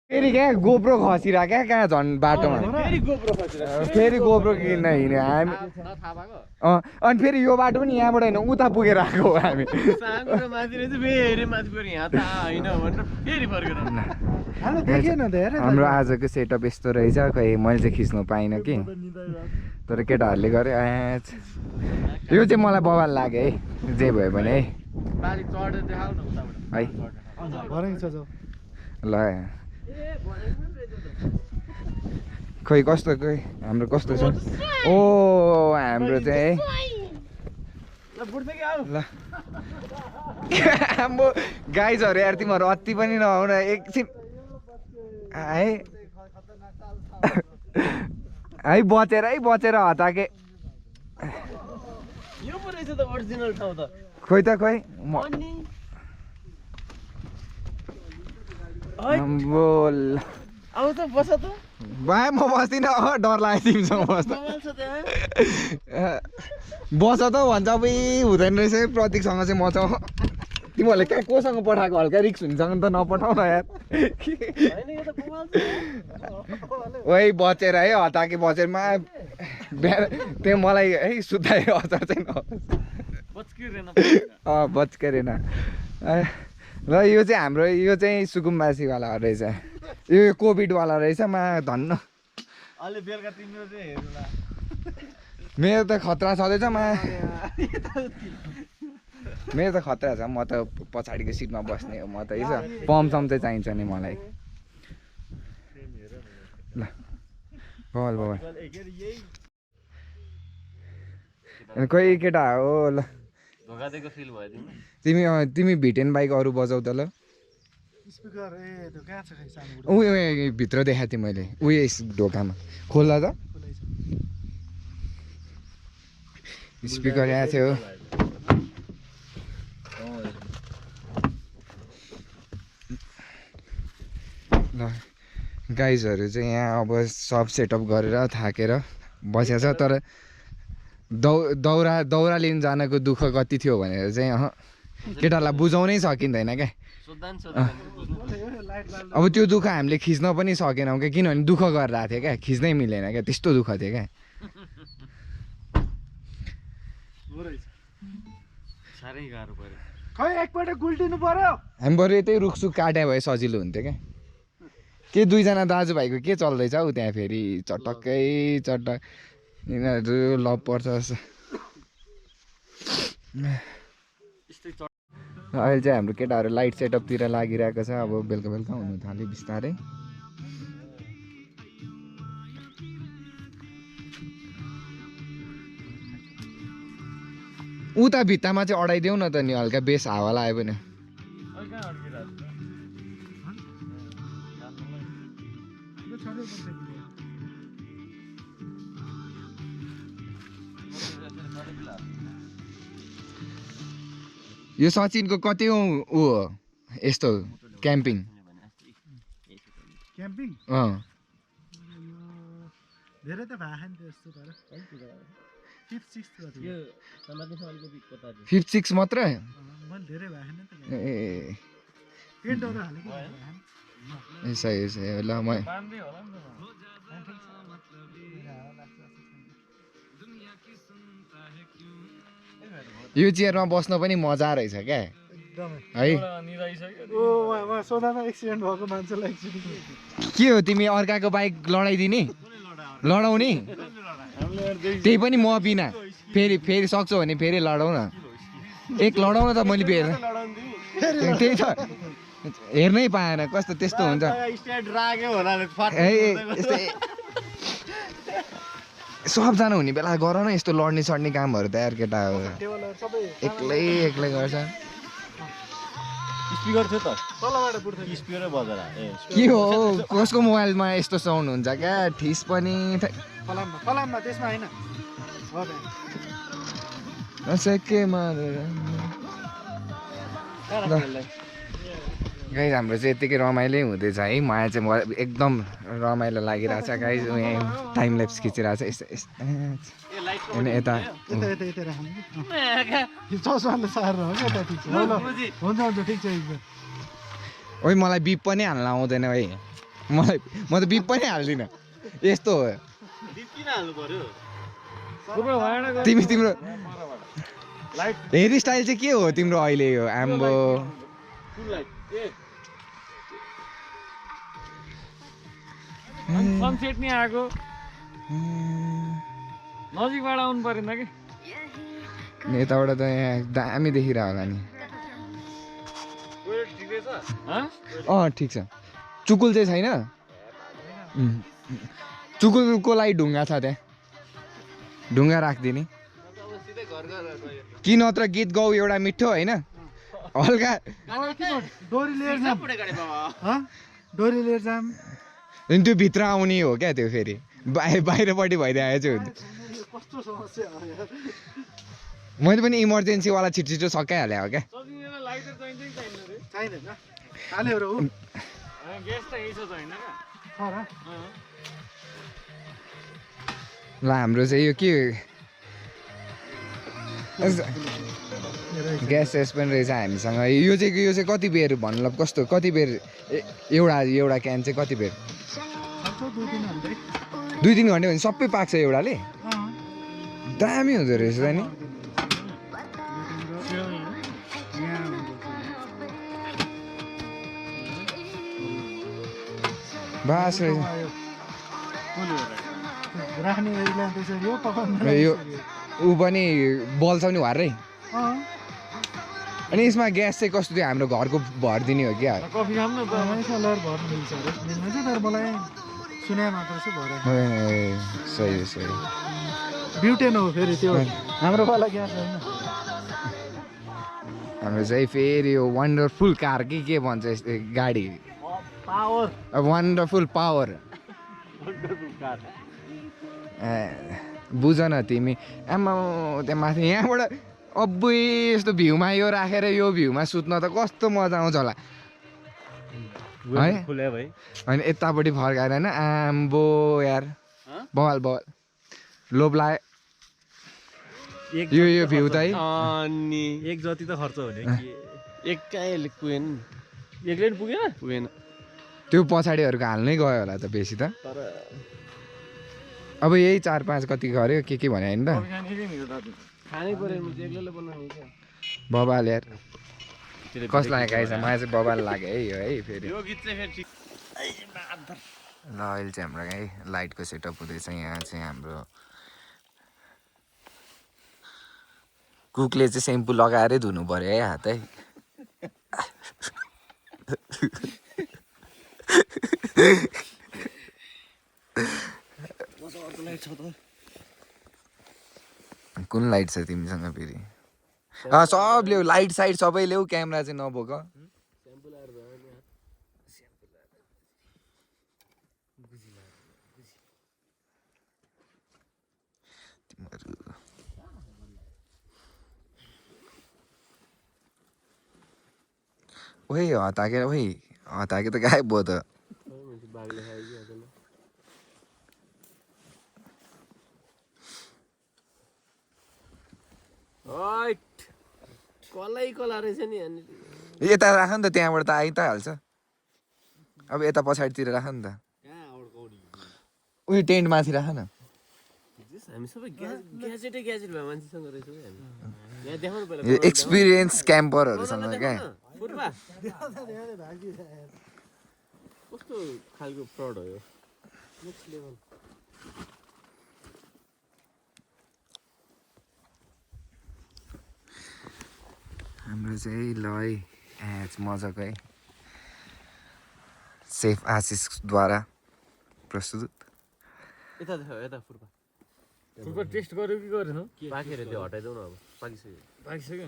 फेरि क्या गोप्रो खसिरहेको क्या कहाँ झन् बाटोमा फेरि गोप्रो किन्न हिँड्यो हामी अनि फेरि यो बाटो पनि यहाँबाट होइन उता पुगेर आएको हो हामी हाम्रो आजको सेटअप यस्तो रहेछ खै मैले चाहिँ खिच्नु पाइनँ कि तर केटाहरूले गर्यो यो चाहिँ मलाई बवाल लाग्यो है जे भयो भने है ल खोइ कस्तो खोइ हाम्रो कस्तो छ ओ हाम्रो चाहिँ ल आम्बो गाइजहरू यार तिमीहरू अति पनि नआउन एकछिन है बचेर हताके खोइ त खोइ म बस्दिनँ डर लाग्यो तिमीसँग बस्दा बस त भन्छ अब हुँदैन रहेछ प्रतीकसँग चाहिँ म छ तिमीहरूले कहाँ कोसँग पठाएको हल्का रिक्स हुन्छ भने त नपठाउ न यार ओइ बचेर है हताके बचेरमा बिहान त्यो मलाई है सुतायो हतार चाहिँ बच्केरेन ल यो चाहिँ हाम्रो यो चाहिँ सुकुम्बासीवाला रहेछ यो कोभिडवाला रहेछ मा धन्न मेरो त खतरा छँदैछ मा मेरो त खतरा छ म त पछाडिको सिटमा बस्ने हो म त है पम्पसम चाहिँ चाहिन्छ नि मलाई ल बल कोही केटा हो ल तिमी भिटेन बाइक अरू बजाउ त ल उयो भित्र देखाएको थिएँ मैले उयो ढोकामा खोल्दा त स्पिकर यहाँ थियो ल गाइजहरू चाहिँ यहाँ अब सब सेटअप गरेर थाकेर बसेको छ तर दौरा लिन जानको दुःख कति थियो भनेर चाहिँ केटालाई बुझाउनै सकिँदैन क्या अब त्यो दुःख हामीले खिच्न पनि सकेनौँ क्या किनभने दुःख गरिरहेको थियो क्या खिच्नै मिलेन क्या त्यस्तो दुःख थियो क्या हामी बरु यतै रुखसुख काट्या भए सजिलो हुन्थ्यो क्या के दुईजना दाजुभाइको के चल्दैछ हौ त्यहाँ फेरि चटक्कै चटक यिनीहरू लभ पर्छ अहिले चाहिँ हाम्रो केटाहरू लाइट सेटअपतिर लागिरहेको छ अब बेलुका बेलुका हुनु थाल्यो बिस्तारै उता भित्तामा चाहिँ अडाइदेऊ न त नि हल्का बेस हावा लाग्यो भने यो सचिनको कति ऊ हो यस्तो क्याम्पिङ धेरै त भएन त्यस्तो तर 5-6 मात्र मैले धेरै भएन त ए सही ल म यो चेयरमा बस्न पनि मजा रहेछ क्या है निदाइसक्यो ओ सोधामा एक्सिडेन्ट भएको मान्छेलाई एक्सिडेन्ट के हो तिमी अर्काको बाइक लडाइदिने लडाउने त्यही पनि म बिना फेरि सक्छौ भने फेरि लडाउ न एक लडाउ न त मैले त्यही त हेर्नै पाएन कस्तो त्यस्तो हुन्छ सबजना हुने बेला गर न यस्तो लड्ने सड्ने कामहरू त यार केटा हो एक्लै गर्छ स्पिकर थियो त स्पिकरै बजेर के हो कसको मोबाइलमा यस्तो साउन्ड हुन्छ क्या ठिस पनि फलाममा त्यसमा होइन गाइज हाम्रो चाहिँ यत्तिकै रमाइलो हुँदैछ है मलाई चाहिँ एकदम रमाइलो लागिरहेछ गाइज यहाँ टाइम ल्याप्स खिचिरहेछ यस्तो अनि यता चस्माले सारेर हो क्या ठिक छ हुन्छ ठिक छ ओइ मलाई बिप पनि हाल्न आउँदैन है म त बिप पनि हाल्दिनँ यस्तो हो तिम्रो हेयर स्टाइल चाहिँ के हो तिम्रो अहिले यो आम्बो सनसेट नि आएको नजिकबाट आउनु परेन कि यताबाट त यहाँ दामी देखिरह होला नि ठिक छ चुकुल चाहिँ छैन चुकुलको लागि ढुङ्गा छ त्यहाँ ढुङ्गा राखिदिने कि नत्र गीत गाउ एउटा मिठो होइन हल्का डोरी लिएर जाम अनि त्यो भित्र आउने हो क्या त्यो फेरि बाहिरपट्टि भइरहेको चाहिँ हुन्छ कस्तो समस्या हो यार मैले पनि इमर्जेन्सीवाला छिटो सकाइहालेँ हो क्या चाहिँदैन हाल्यो र ल हाम्रो चाहिँ यो के ग्यास सेस पनि रहेछ हामीसँग यो चाहिँ कति बेर भन्नु कस्तो कति बेर एउटा क्यान चाहिँ कति बेर 2-3 घन्टा भने सबै पाक्छ एउटाले दामी हुँदो रहेछ त नि बास रहेछ यो ऊ पनि बल्छ नि वारै अनि यसमा ग्यास चाहिँ कस्तो थियो हाम्रो घरको भरिदिने हो क्या कफी खाम न त सही ब्युटेन हो फेरि त्यो हाम्रो वाला ग्यास होइन हाम्रो चाहिँ फेरि यो वन्डरफुल कार के भन्छ यस्तो गाडी वन्डरफुल पावर बुझ न तिमी आमा त्यहाँ माथि यहाँबाट अब्बुई यस्तो भ्यूमा यो राखेर यो भ्यूमा सुत्न त कस्तो मजा आउँछ होला है होइन यतापट्टि फर्काएर होइन आम्बो यार बवाल लोभ लाग्यो यो भ्यू त है अनि एक जति त खर्च हुने एक्लै पुगेन एक्लै पुगेन पुगेन त्यो पछाडिहरूको हाल्नै गयो होला त बेसी त अब यही 4-5 कति गऱ्यो के भने होइन त खानै पर्यो एक्लैले बनाउने क्या बबाल यार कसलाई गाइस मलाई चाहिँ बबाल लाग्यो है यो है फेरि यो गीत चाहिँ फेरि ल अहिले चाहिँ हाम्रो है लाइटको सेटअप हुँदैछ यहाँ चाहिँ हाम्रो कुकले चाहिँ सेम्पू लगाएरै धुनु पर्यो है हात है कुन लाइट छ तिमीसँग फेरि सब ल्याऊ लाइट साइट सबै ल्याऊ क्यामेरा चाहिँ नबोक ओइ हताके त गायब भयो त कला रहेछ नि यता राख नि त त्यहाँबाट त आइ त हाल्छ अब यता पछाडितिर राख नि त उयो टेन्ट माथि राख न हामी सबै ग्याजेटै ग्याजेट भए मान्छेसँग रहेछौँ कि हामी यहाँ देखाउनु पहिला यो एक्सपिरियन्स क्याम्परहरूसँग क्या फुर्बा कस्तो खालको फ्रड हो यो नेक्स्ट लेभल हाम्रो चाहिँ ल है एच मजाको है सेफ आशिषद्वारा प्रस्तुत यता देखाऊ यता फुर्बा फुटबल टेस्ट गर्यो कि गरेन पाकेर त्यो हटाइदेऊ न अब पाकिसक्यो पाकिसक्यो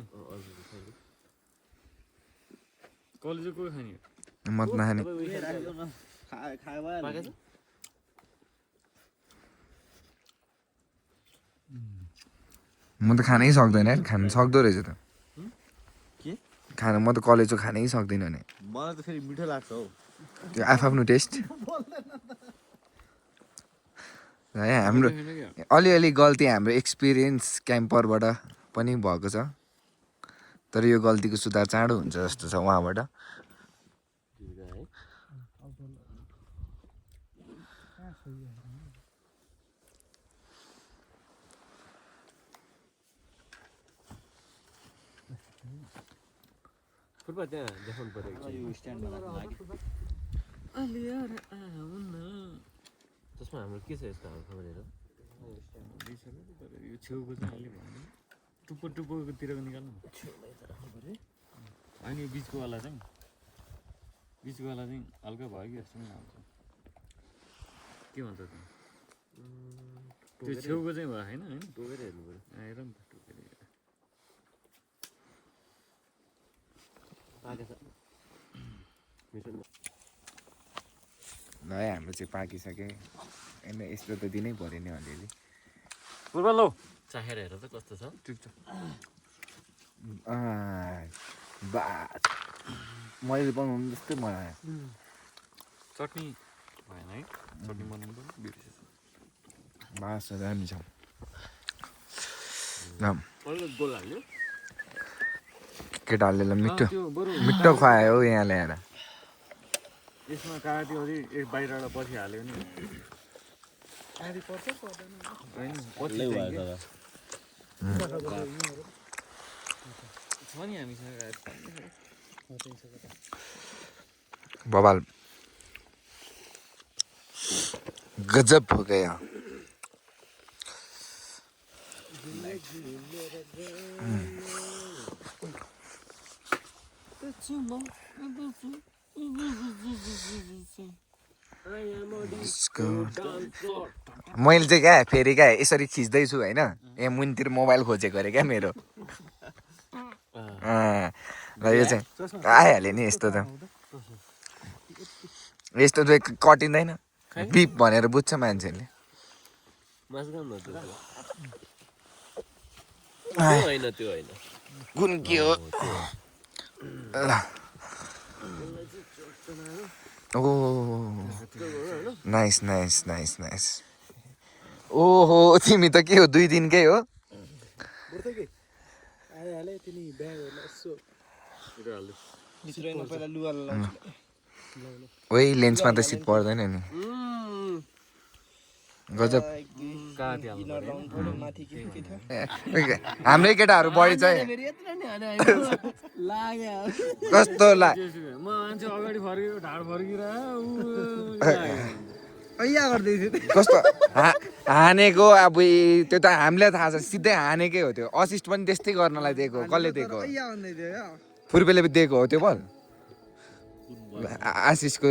कलेज चाहिँ कोही खाने मत नखाने पाकेछ म त खानै सक्दैन यार खानु सक्दो रहेछ त के? खानु म त कलेजको खानै सक्दिनँ नि मलाई त फेरि मिठो लाग्छ हौ त्यो आफ्नो टेस्ट है हाम्रो अलिअलि गल्ती हाम्रो एक्सपिरियन्स क्याम्परबाट पनि भएको छ तर यो गल्तीको सुधार चाँडो हुन्छ जस्तो छ उहाँबाट फुर्बा त्यहाँ देखाउनु पर्यो त्यसमा हाम्रो के छ यस्तो हाल खबरहरू यो छेउको चाहिँ अहिले भन्नु टुप्पो टुप्पोतिरको निकाल्नु होइन यो बिचकोवाला चाहिँ हल्का भयो कि जस्तो पनि आउँछ के भन्छ त त्यो छेउको चाहिँ भयो होइन टोकेर हेर्नु पर्यो आएर नि त टोकेर पाकेछ मिठो ल है हाम्रो चाहिँ पाकिसक्यो होइन यस्तो त दिनै पऱ्यो नि अलिअलि फुटबल लौ चाखेर हेर त कस्तो छ बास मैले बनाउनु जस्तै बनाएँ चटनी भएन है चटनी बनाउनु पर्यो बिर्सेछ बास दामी छ गोल हाल्यो केटाहरूले मिठो त्यो बरु मिठो खुवायो हौ यहाँ ल्याएर यसमा काँटी अझै एक बाहिरबाट पछि हाल्यो नि होइन पछि चाहिँ छ नि हामीसँग बवाल गजब हो गया मैले चाहिँ क्या फेरि क्या यसरी खिच्दैछु होइन यहाँ मुनितिर मोबाइल खोजेको अरे क्या मेरो ल यो चाहिँ आइहाल्यो नि यस्तो त यस्तो चाहिँ कटिँदैन बिप भनेर बुझ्छ मान्छेले त्यो होइन कुन के हो ओ नाइस नाइस नाइस नाइस ओहो तिमी त के हो 2 दिनकै हो ओइ लेन्समा त सिट पर्दैन नि गजब हाम्रै केटाहरू बढी चाहिँ कस्तो म मान्छे अगाडि फर्कियो ढाड फर्किएर कस्तो हानेको अब त्यो त हामीलाई थाहा छ सिधै हानेकै हो त्यो असिस्ट पनि त्यस्तै गर्नलाई दिएको हो कसले दिएको हो फुर्पेले दिएको हो त्यो बल आशिषको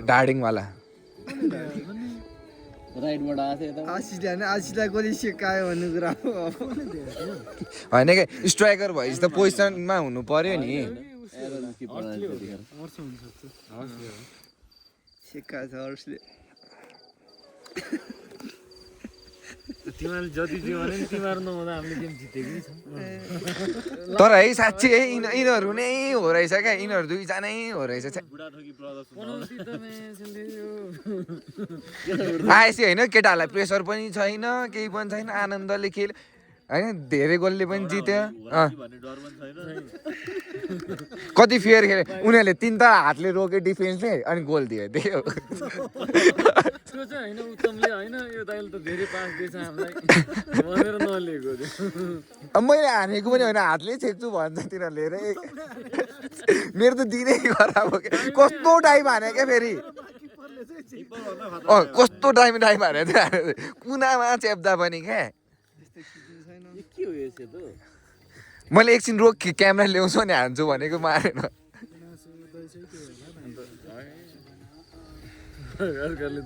डार्डिङवाला राइटबाट आशिषलाई कसले सिकायो भन्ने कुरा हो होइन क्या स्ट्राइकर भएपछि त पोजिसनमा हुनु पर्यो नि सिकाएको छ हर्षले तिमीहरूले जति जियो भने नि तिमीहरू नहुँदा हामीले गेम जितेकै छ तर है साँच्ची है यिनीहरू नै हो रहेछ क्या यिनीहरू 2 जनै हो रहेछ आएपछि होइन केटाहरूलाई प्रेसर पनि छैन केही पनि छैन आनन्दले खेल होइन धेरै गोलले पनि जित्यो कति फेयर खेले उनीहरूले 3 त हातले रोक्यो डिफेन्सले अनि गोल दियो त्यही हो त्यो चाहिँ होइन उत्तमले होइन यो दाइले त धेरै पास दिएछ हामीलाई भनेर नलिएको अब मैले हानेको पनि होइन हातले छेक्छु भन्छ तिनीहरूले रे मेरो त दिनै खराब हो क्या कस्तो टाइम हाने क्या फेरि कस्तो टाइम हाने थियो कुनामा चेप्दा पनि क्या के हो यसो त मैले एकछिन रोक क्यामेरा ल्याउँछु अनि हान्छु भनेको मारेन अर्काले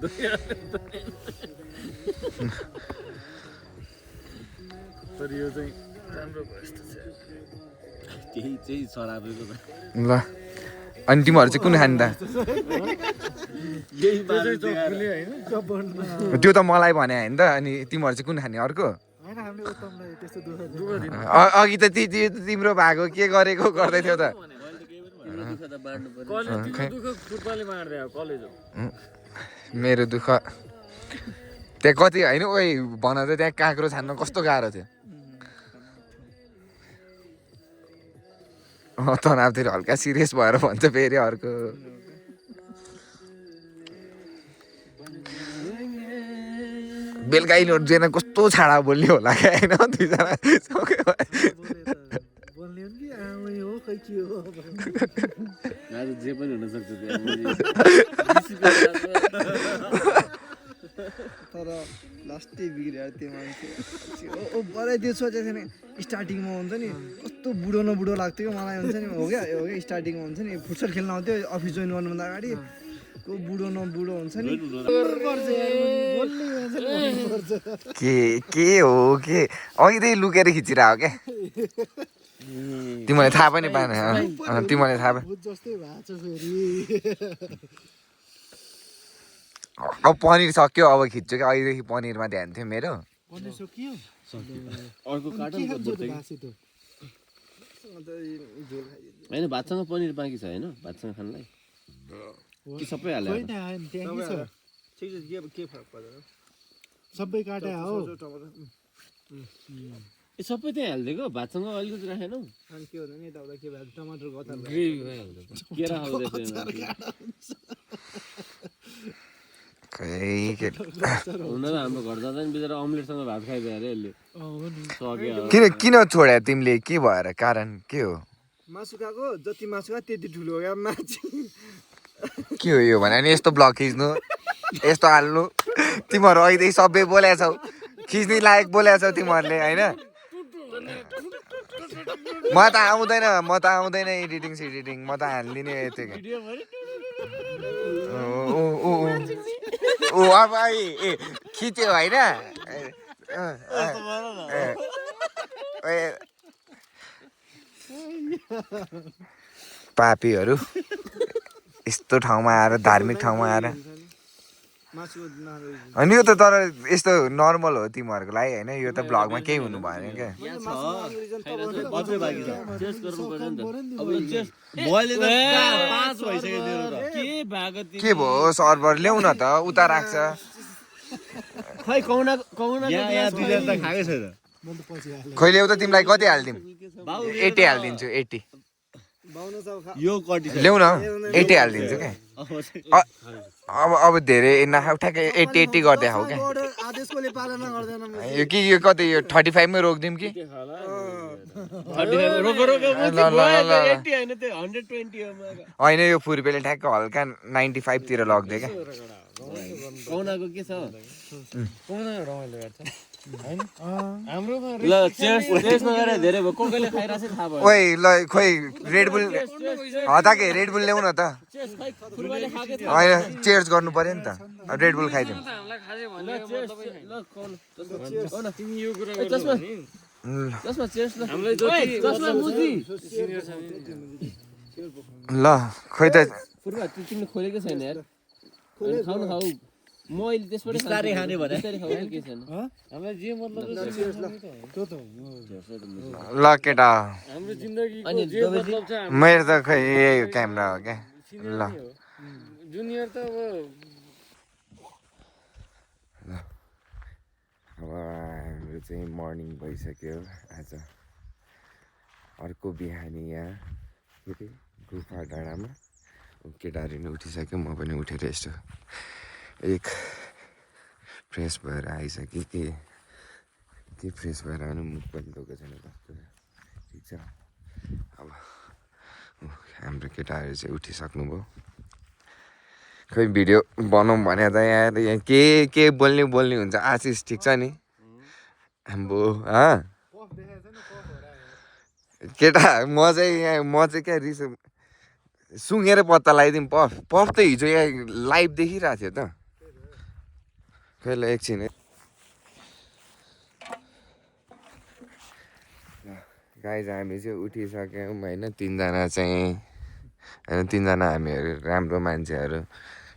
तर यो चाहिँ राम्रो भयो जस्तो छ त्यही चाहिँ सराबेको त ल अनि तिमीहरू चाहिँ कुन खाने त यही त्यो त मलाई भने होइन त अनि तिमीहरू चाहिँ कुन खाने अर्को अघि त तिम्रो भएको के गरेको गर्दै थियो त मेरो दुःख त्यहाँ कति होइन ओइ भन त त्यहाँ काँक्रो छान्न कस्तो गाह्रो थियो तनाव फेरि हल्का सिरियस भएर भन्छ फेरि अर्को बेलुका जेना कस्तो छाडा बोल्ने होला क्या होइन दुईजना जे पनि हुनसक्छ तर लास्टै बिग्रियो त्यो मान्छे बरै त्यो सोचेको थिएन स्टार्टिङमा हुन्छ नि कस्तो बुढो न बुढो लाग्थ्यो क्या मलाई हुन्छ नि हो क्या स्टार्टिङमा हुन्छ नि फुटसल खेल्न आउँथ्यो अफिस जोइन गर्नुभन्दा अगाडि को बुढो न बुढो हुन्छ नि के हो के अघिदेखि लुकेर खिचिरहेको क्या तिमीलाई थाहा पनि पाएन तिमीलाई थाहा पाएन अब पनिर सक्यो अब खिच्छु क्या अहिलेदेखि पनिरमा ध्यान थियो मेरो अर्को कार्टन होइन भातसँग पनिर बाँकी छ होइन भातसँग खानलाई कि सबै हाल्यो सबै काटे हो ए सबै त्यहाँ हालिदिएको भातसँग अलिकति राखेनौ अनि के हुँदैन यताउता के भयो टमाटर गता ग्रेभी भइहाल्छ केरा खाउँदैछ हुन त हाम्रो घर जाँदा नि बिचरा अम्लेटसँग भात खाइदियो अरे यसले किन छोड्या तिमीले के भएर कारण के हो मासु खाएको जति मासु खायो त्यति ठुलो हो क्या माछी के हो यो भने नि यस्तो ब्लग खिच्नु यस्तो हाल्नु तिमीहरू अहिलेदेखि सबै बोलेको छौ खिच्ने लायक बोलेको छौ तिमीहरूले होइन म त आउँदैन एडिटिङ सेडिटिङ म त हालिदिने यति ओ अब ए खिच्यो होइन पापीहरू यस्तो ठाउँमा आएर धार्मिक ठाउँमा आएर अनि यो त तर यस्तो नर्मल हो तिमीहरूको लागि होइन यो त ब्लगमा केही हुनु भएन क्या के भयो सर्भर ल्याउ न त उता राख्छ खै ल्याउ त तिमीलाई कति हालिदिउँ 80 हालिदिन्छु 80 ल्याउ न 80 हालिदिन्छु क्या अब धेरै नखाऊ ठ्याक्कै 80 गर्दै खाऊ क्या यो कि यो कति यो 35 मै रोकिदिउँ कि होइन यो फुर्पेले ठ्याक्क हल्का 95 तिर लग्दै क्या ओइ ल खोइ रेडबुल हताके रेडबुल ल्याउ न त होइन चेयर्स गर्नु पर्यो नि त रेडबुल खाइदिउँ ल खोइ त खोलेकै छैन यार खाऊ खाऊ म अहिले त्यसबाट बिस्तारै खाने भने के छैन हामीलाई जे मतलब ल केटा हाम्रो जिन्दगी अनि मेरो त खै यही क्यामेरा हो क्या ल जुनियर त अब चाहिँ मर्निङ भइसक्यो आज अर्को बिहानी यहाँ के अरे गुफा डाँडामा केटाहरू नि उठिसक्यो म पनि उठेर यसो एक फ्रेस भएर आइसक्यो के फ्रेस भएर आउनु मुख पनि धोएको छैन कस्तो ठिक छ अब हाम्रो केटाहरू चाहिँ उठिसक्नुभयो खै भिडियो बनाऊँ भने त यहाँ के बोल्ने हुन्छ आशिष ठिक छ नि आम्बो केटा म चाहिँ क्या रिस सुँगेर पत्ता लगाइदिउँ पफ त हिजो यहाँ लाइभ देखिरहेको थियो त खै ल एकछिन गाइज हामी चाहिँ उठिसक्यौँ होइन तिनजना हामीहरू राम्रो मान्छेहरू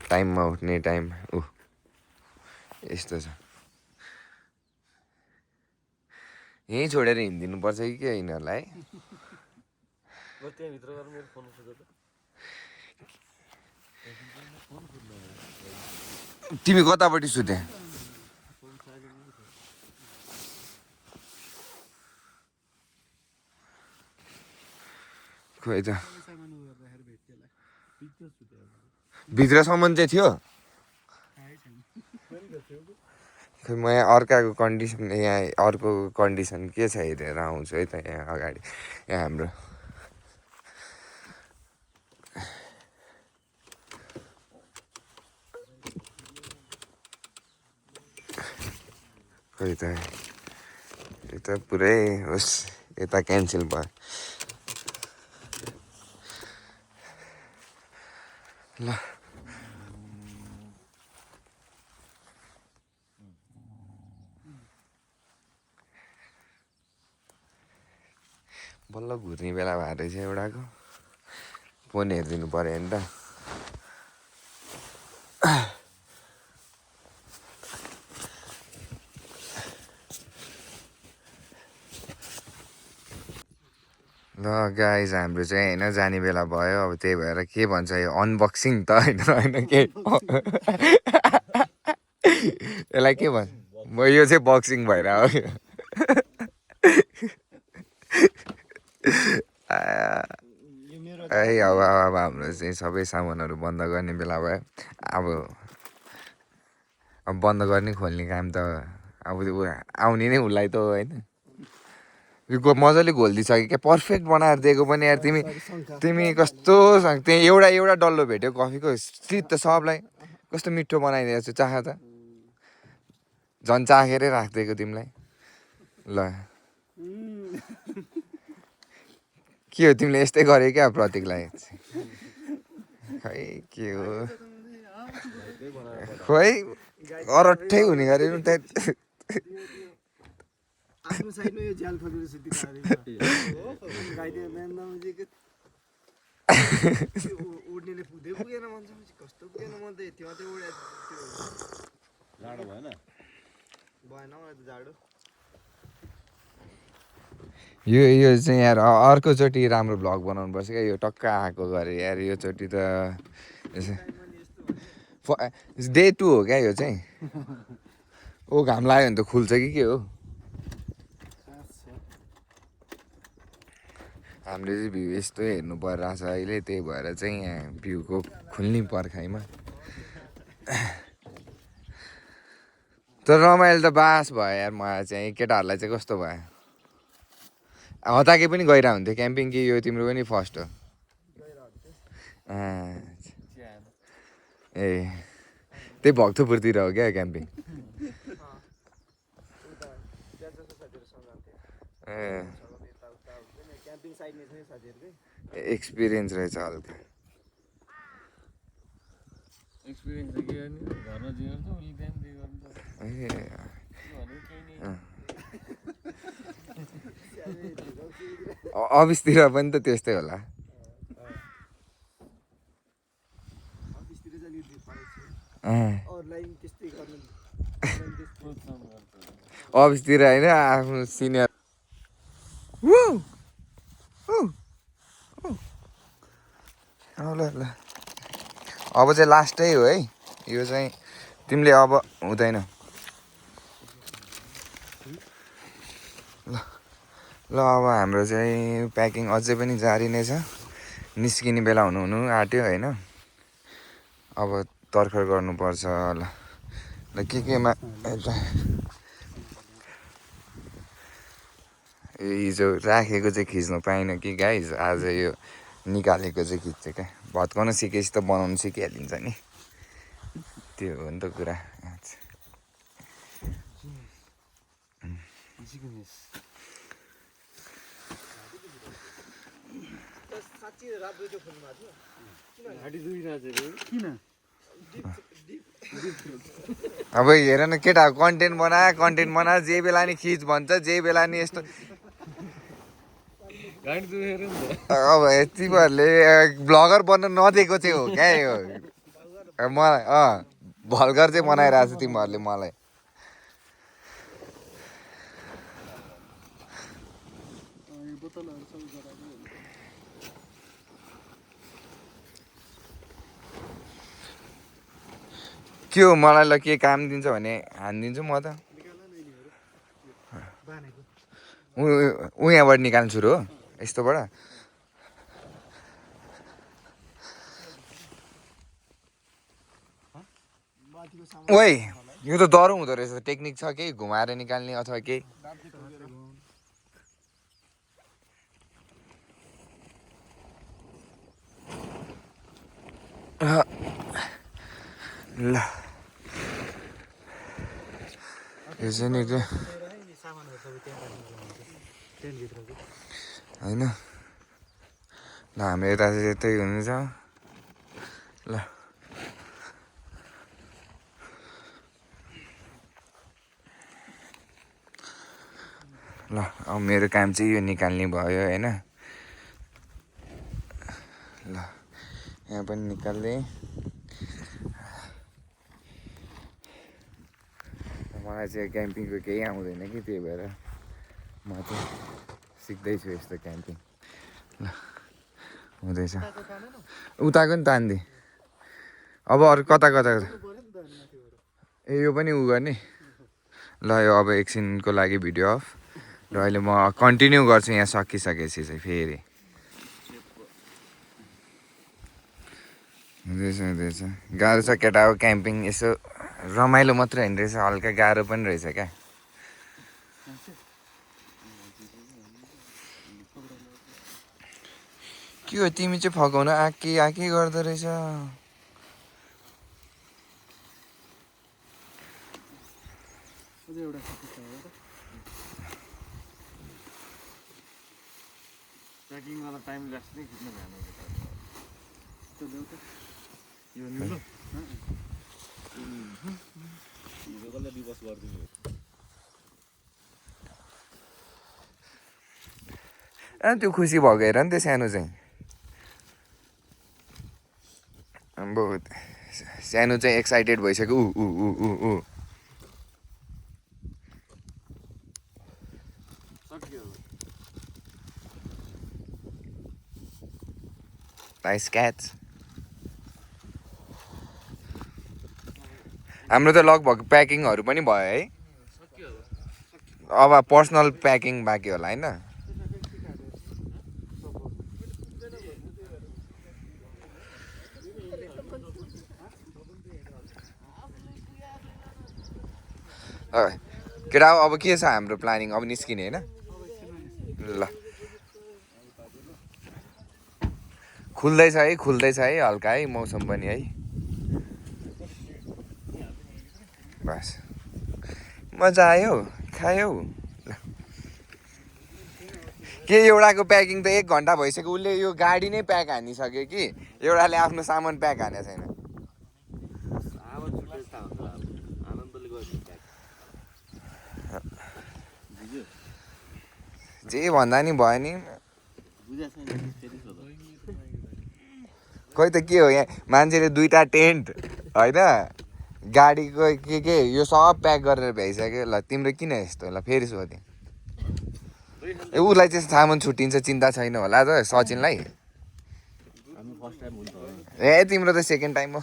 टाइममा उठ्ने टाइम यस्तो छ यहीँ छोडेर हिँडिदिनुपर्छ कि के यिनीहरूलाई है तिमी कतापट्टि सुते खोइ त भित्रसम्म चाहिँ थियो खै म यहाँ अर्को कन्डिसन के छ हेरेर आउँछु है त यहाँ अगाडि यहाँ हाम्रो खोइ त यो त पुरै होस् यता क्यान्सल भयो ल बल्ल घुर्ने बेला भएर रहेछ एउटाको फोन हेरिदिनु पऱ्यो नि त ल गाइज हाम्रो चाहिँ होइन जाने बेला भयो अब त्यही भएर के भन्छ यो अनबक्सिङ त होइन के यसलाई के भन्छ म यो चाहिँ बक्सिङ भएर हो अब हाम्रो चाहिँ सबै सामानहरू बन्द गर्ने बेला भयो अब बन्द गर्ने खोल्ने काम त अब आउने नै उसलाई त होइन मजाले घोलिदिइसक्यो क्या पर्फेक्ट बनाएर दिएको पनि यार तिमी कस्तो त्यहाँ एउटा डल्लो भेट्यो कफीको स्थित त सबलाई कस्तो मिठो बनाइदिएको छु चाह त झन् चाखेरै राखिदिएको तिमीलाई ल के हो तिमीले यस्तै गऱ्यो क्या प्रतीकलाई खै के हो खोइ अरट्ठै हुने गरेर आफ्नो साइडमा यो ज्याल खोलेर उड्नेले पुगेन भन्छ कस्तो पुगेन म त यति मात्रै उडे जाडो भएन जाडो यो चाहिँ यार अर्कोचोटि राम्रो भ्लग बनाउनु पर्छ क्या यो टक्क आएको गरे यार यो चोटि त डे 2 हो क्या यो चाहिँ घाम लाग्यो भने त खुल्छ कि के हो हामीले चाहिँ भ्यू यस्तो हेर्नु परिरहेछ अहिले त्यही भएर चाहिँ यहाँ भ्यूको खुल्ने पर्खाइमा तर रमाइलो त बास भयो यार मलाई चाहिँ केटाहरूलाई चाहिँ कस्तो भयो हताके पनि गइरहेको हुन्थ्यो क्याम्पिङ कि यो तिम्रो पनि फर्स्ट हो ए त्यही भक्तपुरतिर हो क्या क्याम्पिङ एक्सपिरियन्स रहेछ हल्का अफिसतिर पनि त त्यस्तै होला अफिसतिर होइन आफ्नो सिनियर ल अब चाहिँ लास्टै हो है यो चाहिँ तिमीले अब हुँदैन ल अब हाम्रो चाहिँ प्याकिङ अझै पनि जारी नै छ निस्किने बेला हुनु आँट्यो होइन अब तर्खर गर्नुपर्छ ल ल केमा हिजो राखेको चाहिँ खिच्नु पाइनँ कि गाइज आज यो निकालेको चाहिँ खिच्छ क्या भत्काउन सिकेपछि त बनाउनु सिकिहालिन्छ नि त्यो हो नि त कुरा अब हेर न केटा कन्टेन्ट बना जे बेला नि खिच भन्छ जे बेला नि यस्तो अब तिमीहरूले भ्लगर बन्न नदिएको चाहिँ हो क्या यो मलाई भल्गर चाहिँ बनाइरहेको छ तिमीहरूले मलाई के हो मलाई ल के काम दिन्छ भने हानिदिन्छु म त ऊ यहाँबाट निकाल्छु र हो यस्तोबाट ओइ यो त डह्रो हुँदो रहेछ टेक्निक छ केही घुमाएर निकाल्ने अथवा केही ल यो चाहिँ नि होइन ल हाम्रो यता चाहिँ यतै हुनुहुन्छ ल ल अब मेरो काम चाहिँ यो निकाल्ने भयो होइन ल यहाँ पनि निकाल्दै मलाई चाहिँ क्याम्पिङको केही आउँदैन कि त्यही भएर म चाहिँ सिक्दैछु यस्तो क्याम्पिङ ल हुँदैछ उताको नि तान्दी अब अरू कता ए यो पनि उ गर्ने ल यो अब एकछिनको लागि भिडियो अफ र अहिले म कन्टिन्यू गर्छु यहाँ सकिसकेपछि चाहिँ फेरि हुँदैछ गाह्रो छ केटा हो क्याम्पिङ यसो रमाइलो मात्र होइन रहेछ हल्का गाह्रो पनि रहेछ क्या के हो तिमी चाहिँ फकाउन आके गर्दो रहेछ ट्रेकिङवाला टाइम ल्यास नै खिच्नु भएन यो त्यो खुसी भएको हेर नि त्यो सानो चाहिँ अब सानो चाहिँ एक्साइटेड भइसक्यो ऊ नाइस क्याच हाम्रो त लगभग प्याकिङहरू पनि भयो है अब पर्सनल प्याकिङ बाँकी होला होइन केटा अब के छ हाम्रो प्लानिङ अब निस्किने होइन ल खुल्दैछ है हल्का है मौसम पनि है बस मजा आयो खायो के एउटाको प्याकिङ त 1 घन्टा भइसक्यो उसले यो गाडी नै प्याक हानिसक्यो कि एउटाले आफ्नो सामान प्याक हानेको छैन जे भन्दा नि भयो नि खोइ त के हो यहाँ मान्छेले 2टा टेन्ट होइन गाडीको के यो सब प्याक गरेर भ्याइसक्यो ल तिम्रो किन यस्तो ल फेरि सोधेँ उसलाई चाहिँ सामान छुट्टिन्छ चिन्ता छैन होला त सचिनलाई ए तिम्रो त सेकेन्ड टाइम हो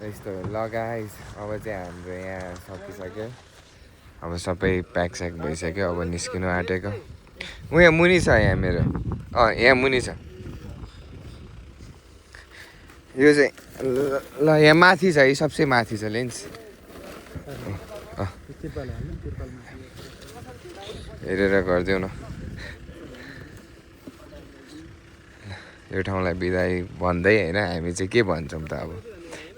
यस्तो ल गाइस अब चाहिँ हाम्रो यहाँ सकिसक्यो अब सबै प्याकस्याक भइसक्यो अब निस्किनु आँटेको यहाँ मुनि छ यहाँ मेरो यहाँ मुनि छ यो चाहिँ ल यहाँ माथि छ है सबसे माथि छ लेन्स हेरेर गरिदेऊ न यो ठाउँलाई बिदाई भन्दै होइन हामी चाहिँ के भन्छौँ त अब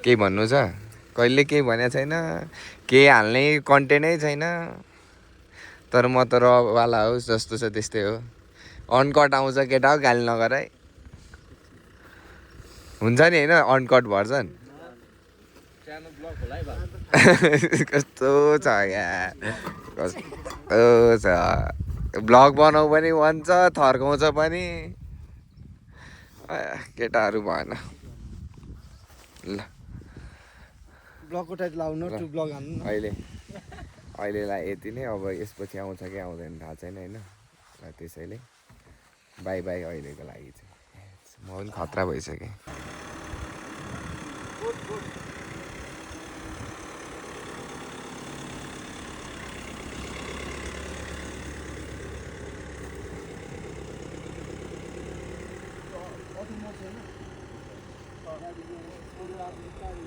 केही भन्नु छ कहिले केही भनेको छैन केही हाल्ने कन्टेन्टै छैन तर म त रवाला होस् जस्तो छ त्यस्तै हो अनकट आउँछ केटा हो गाली नगर है हुन्छ नि होइन अनकट भर्जन कस्तो छ यार कस्तो छ भ्लग बनाऊ पनि भन्छ थर्काउँछ पनि केटाहरू भएन ल ब्लगको टाइटल लाउनु टु ब्लग हान्नु न अहिलेलाई यति नै अब यसपछि आउँछ कि आउँदैन थाहा छैन होइन र त्यसैले बाई बाई अहिलेको लागि चाहिँ म पनि खतरा भइसकेँ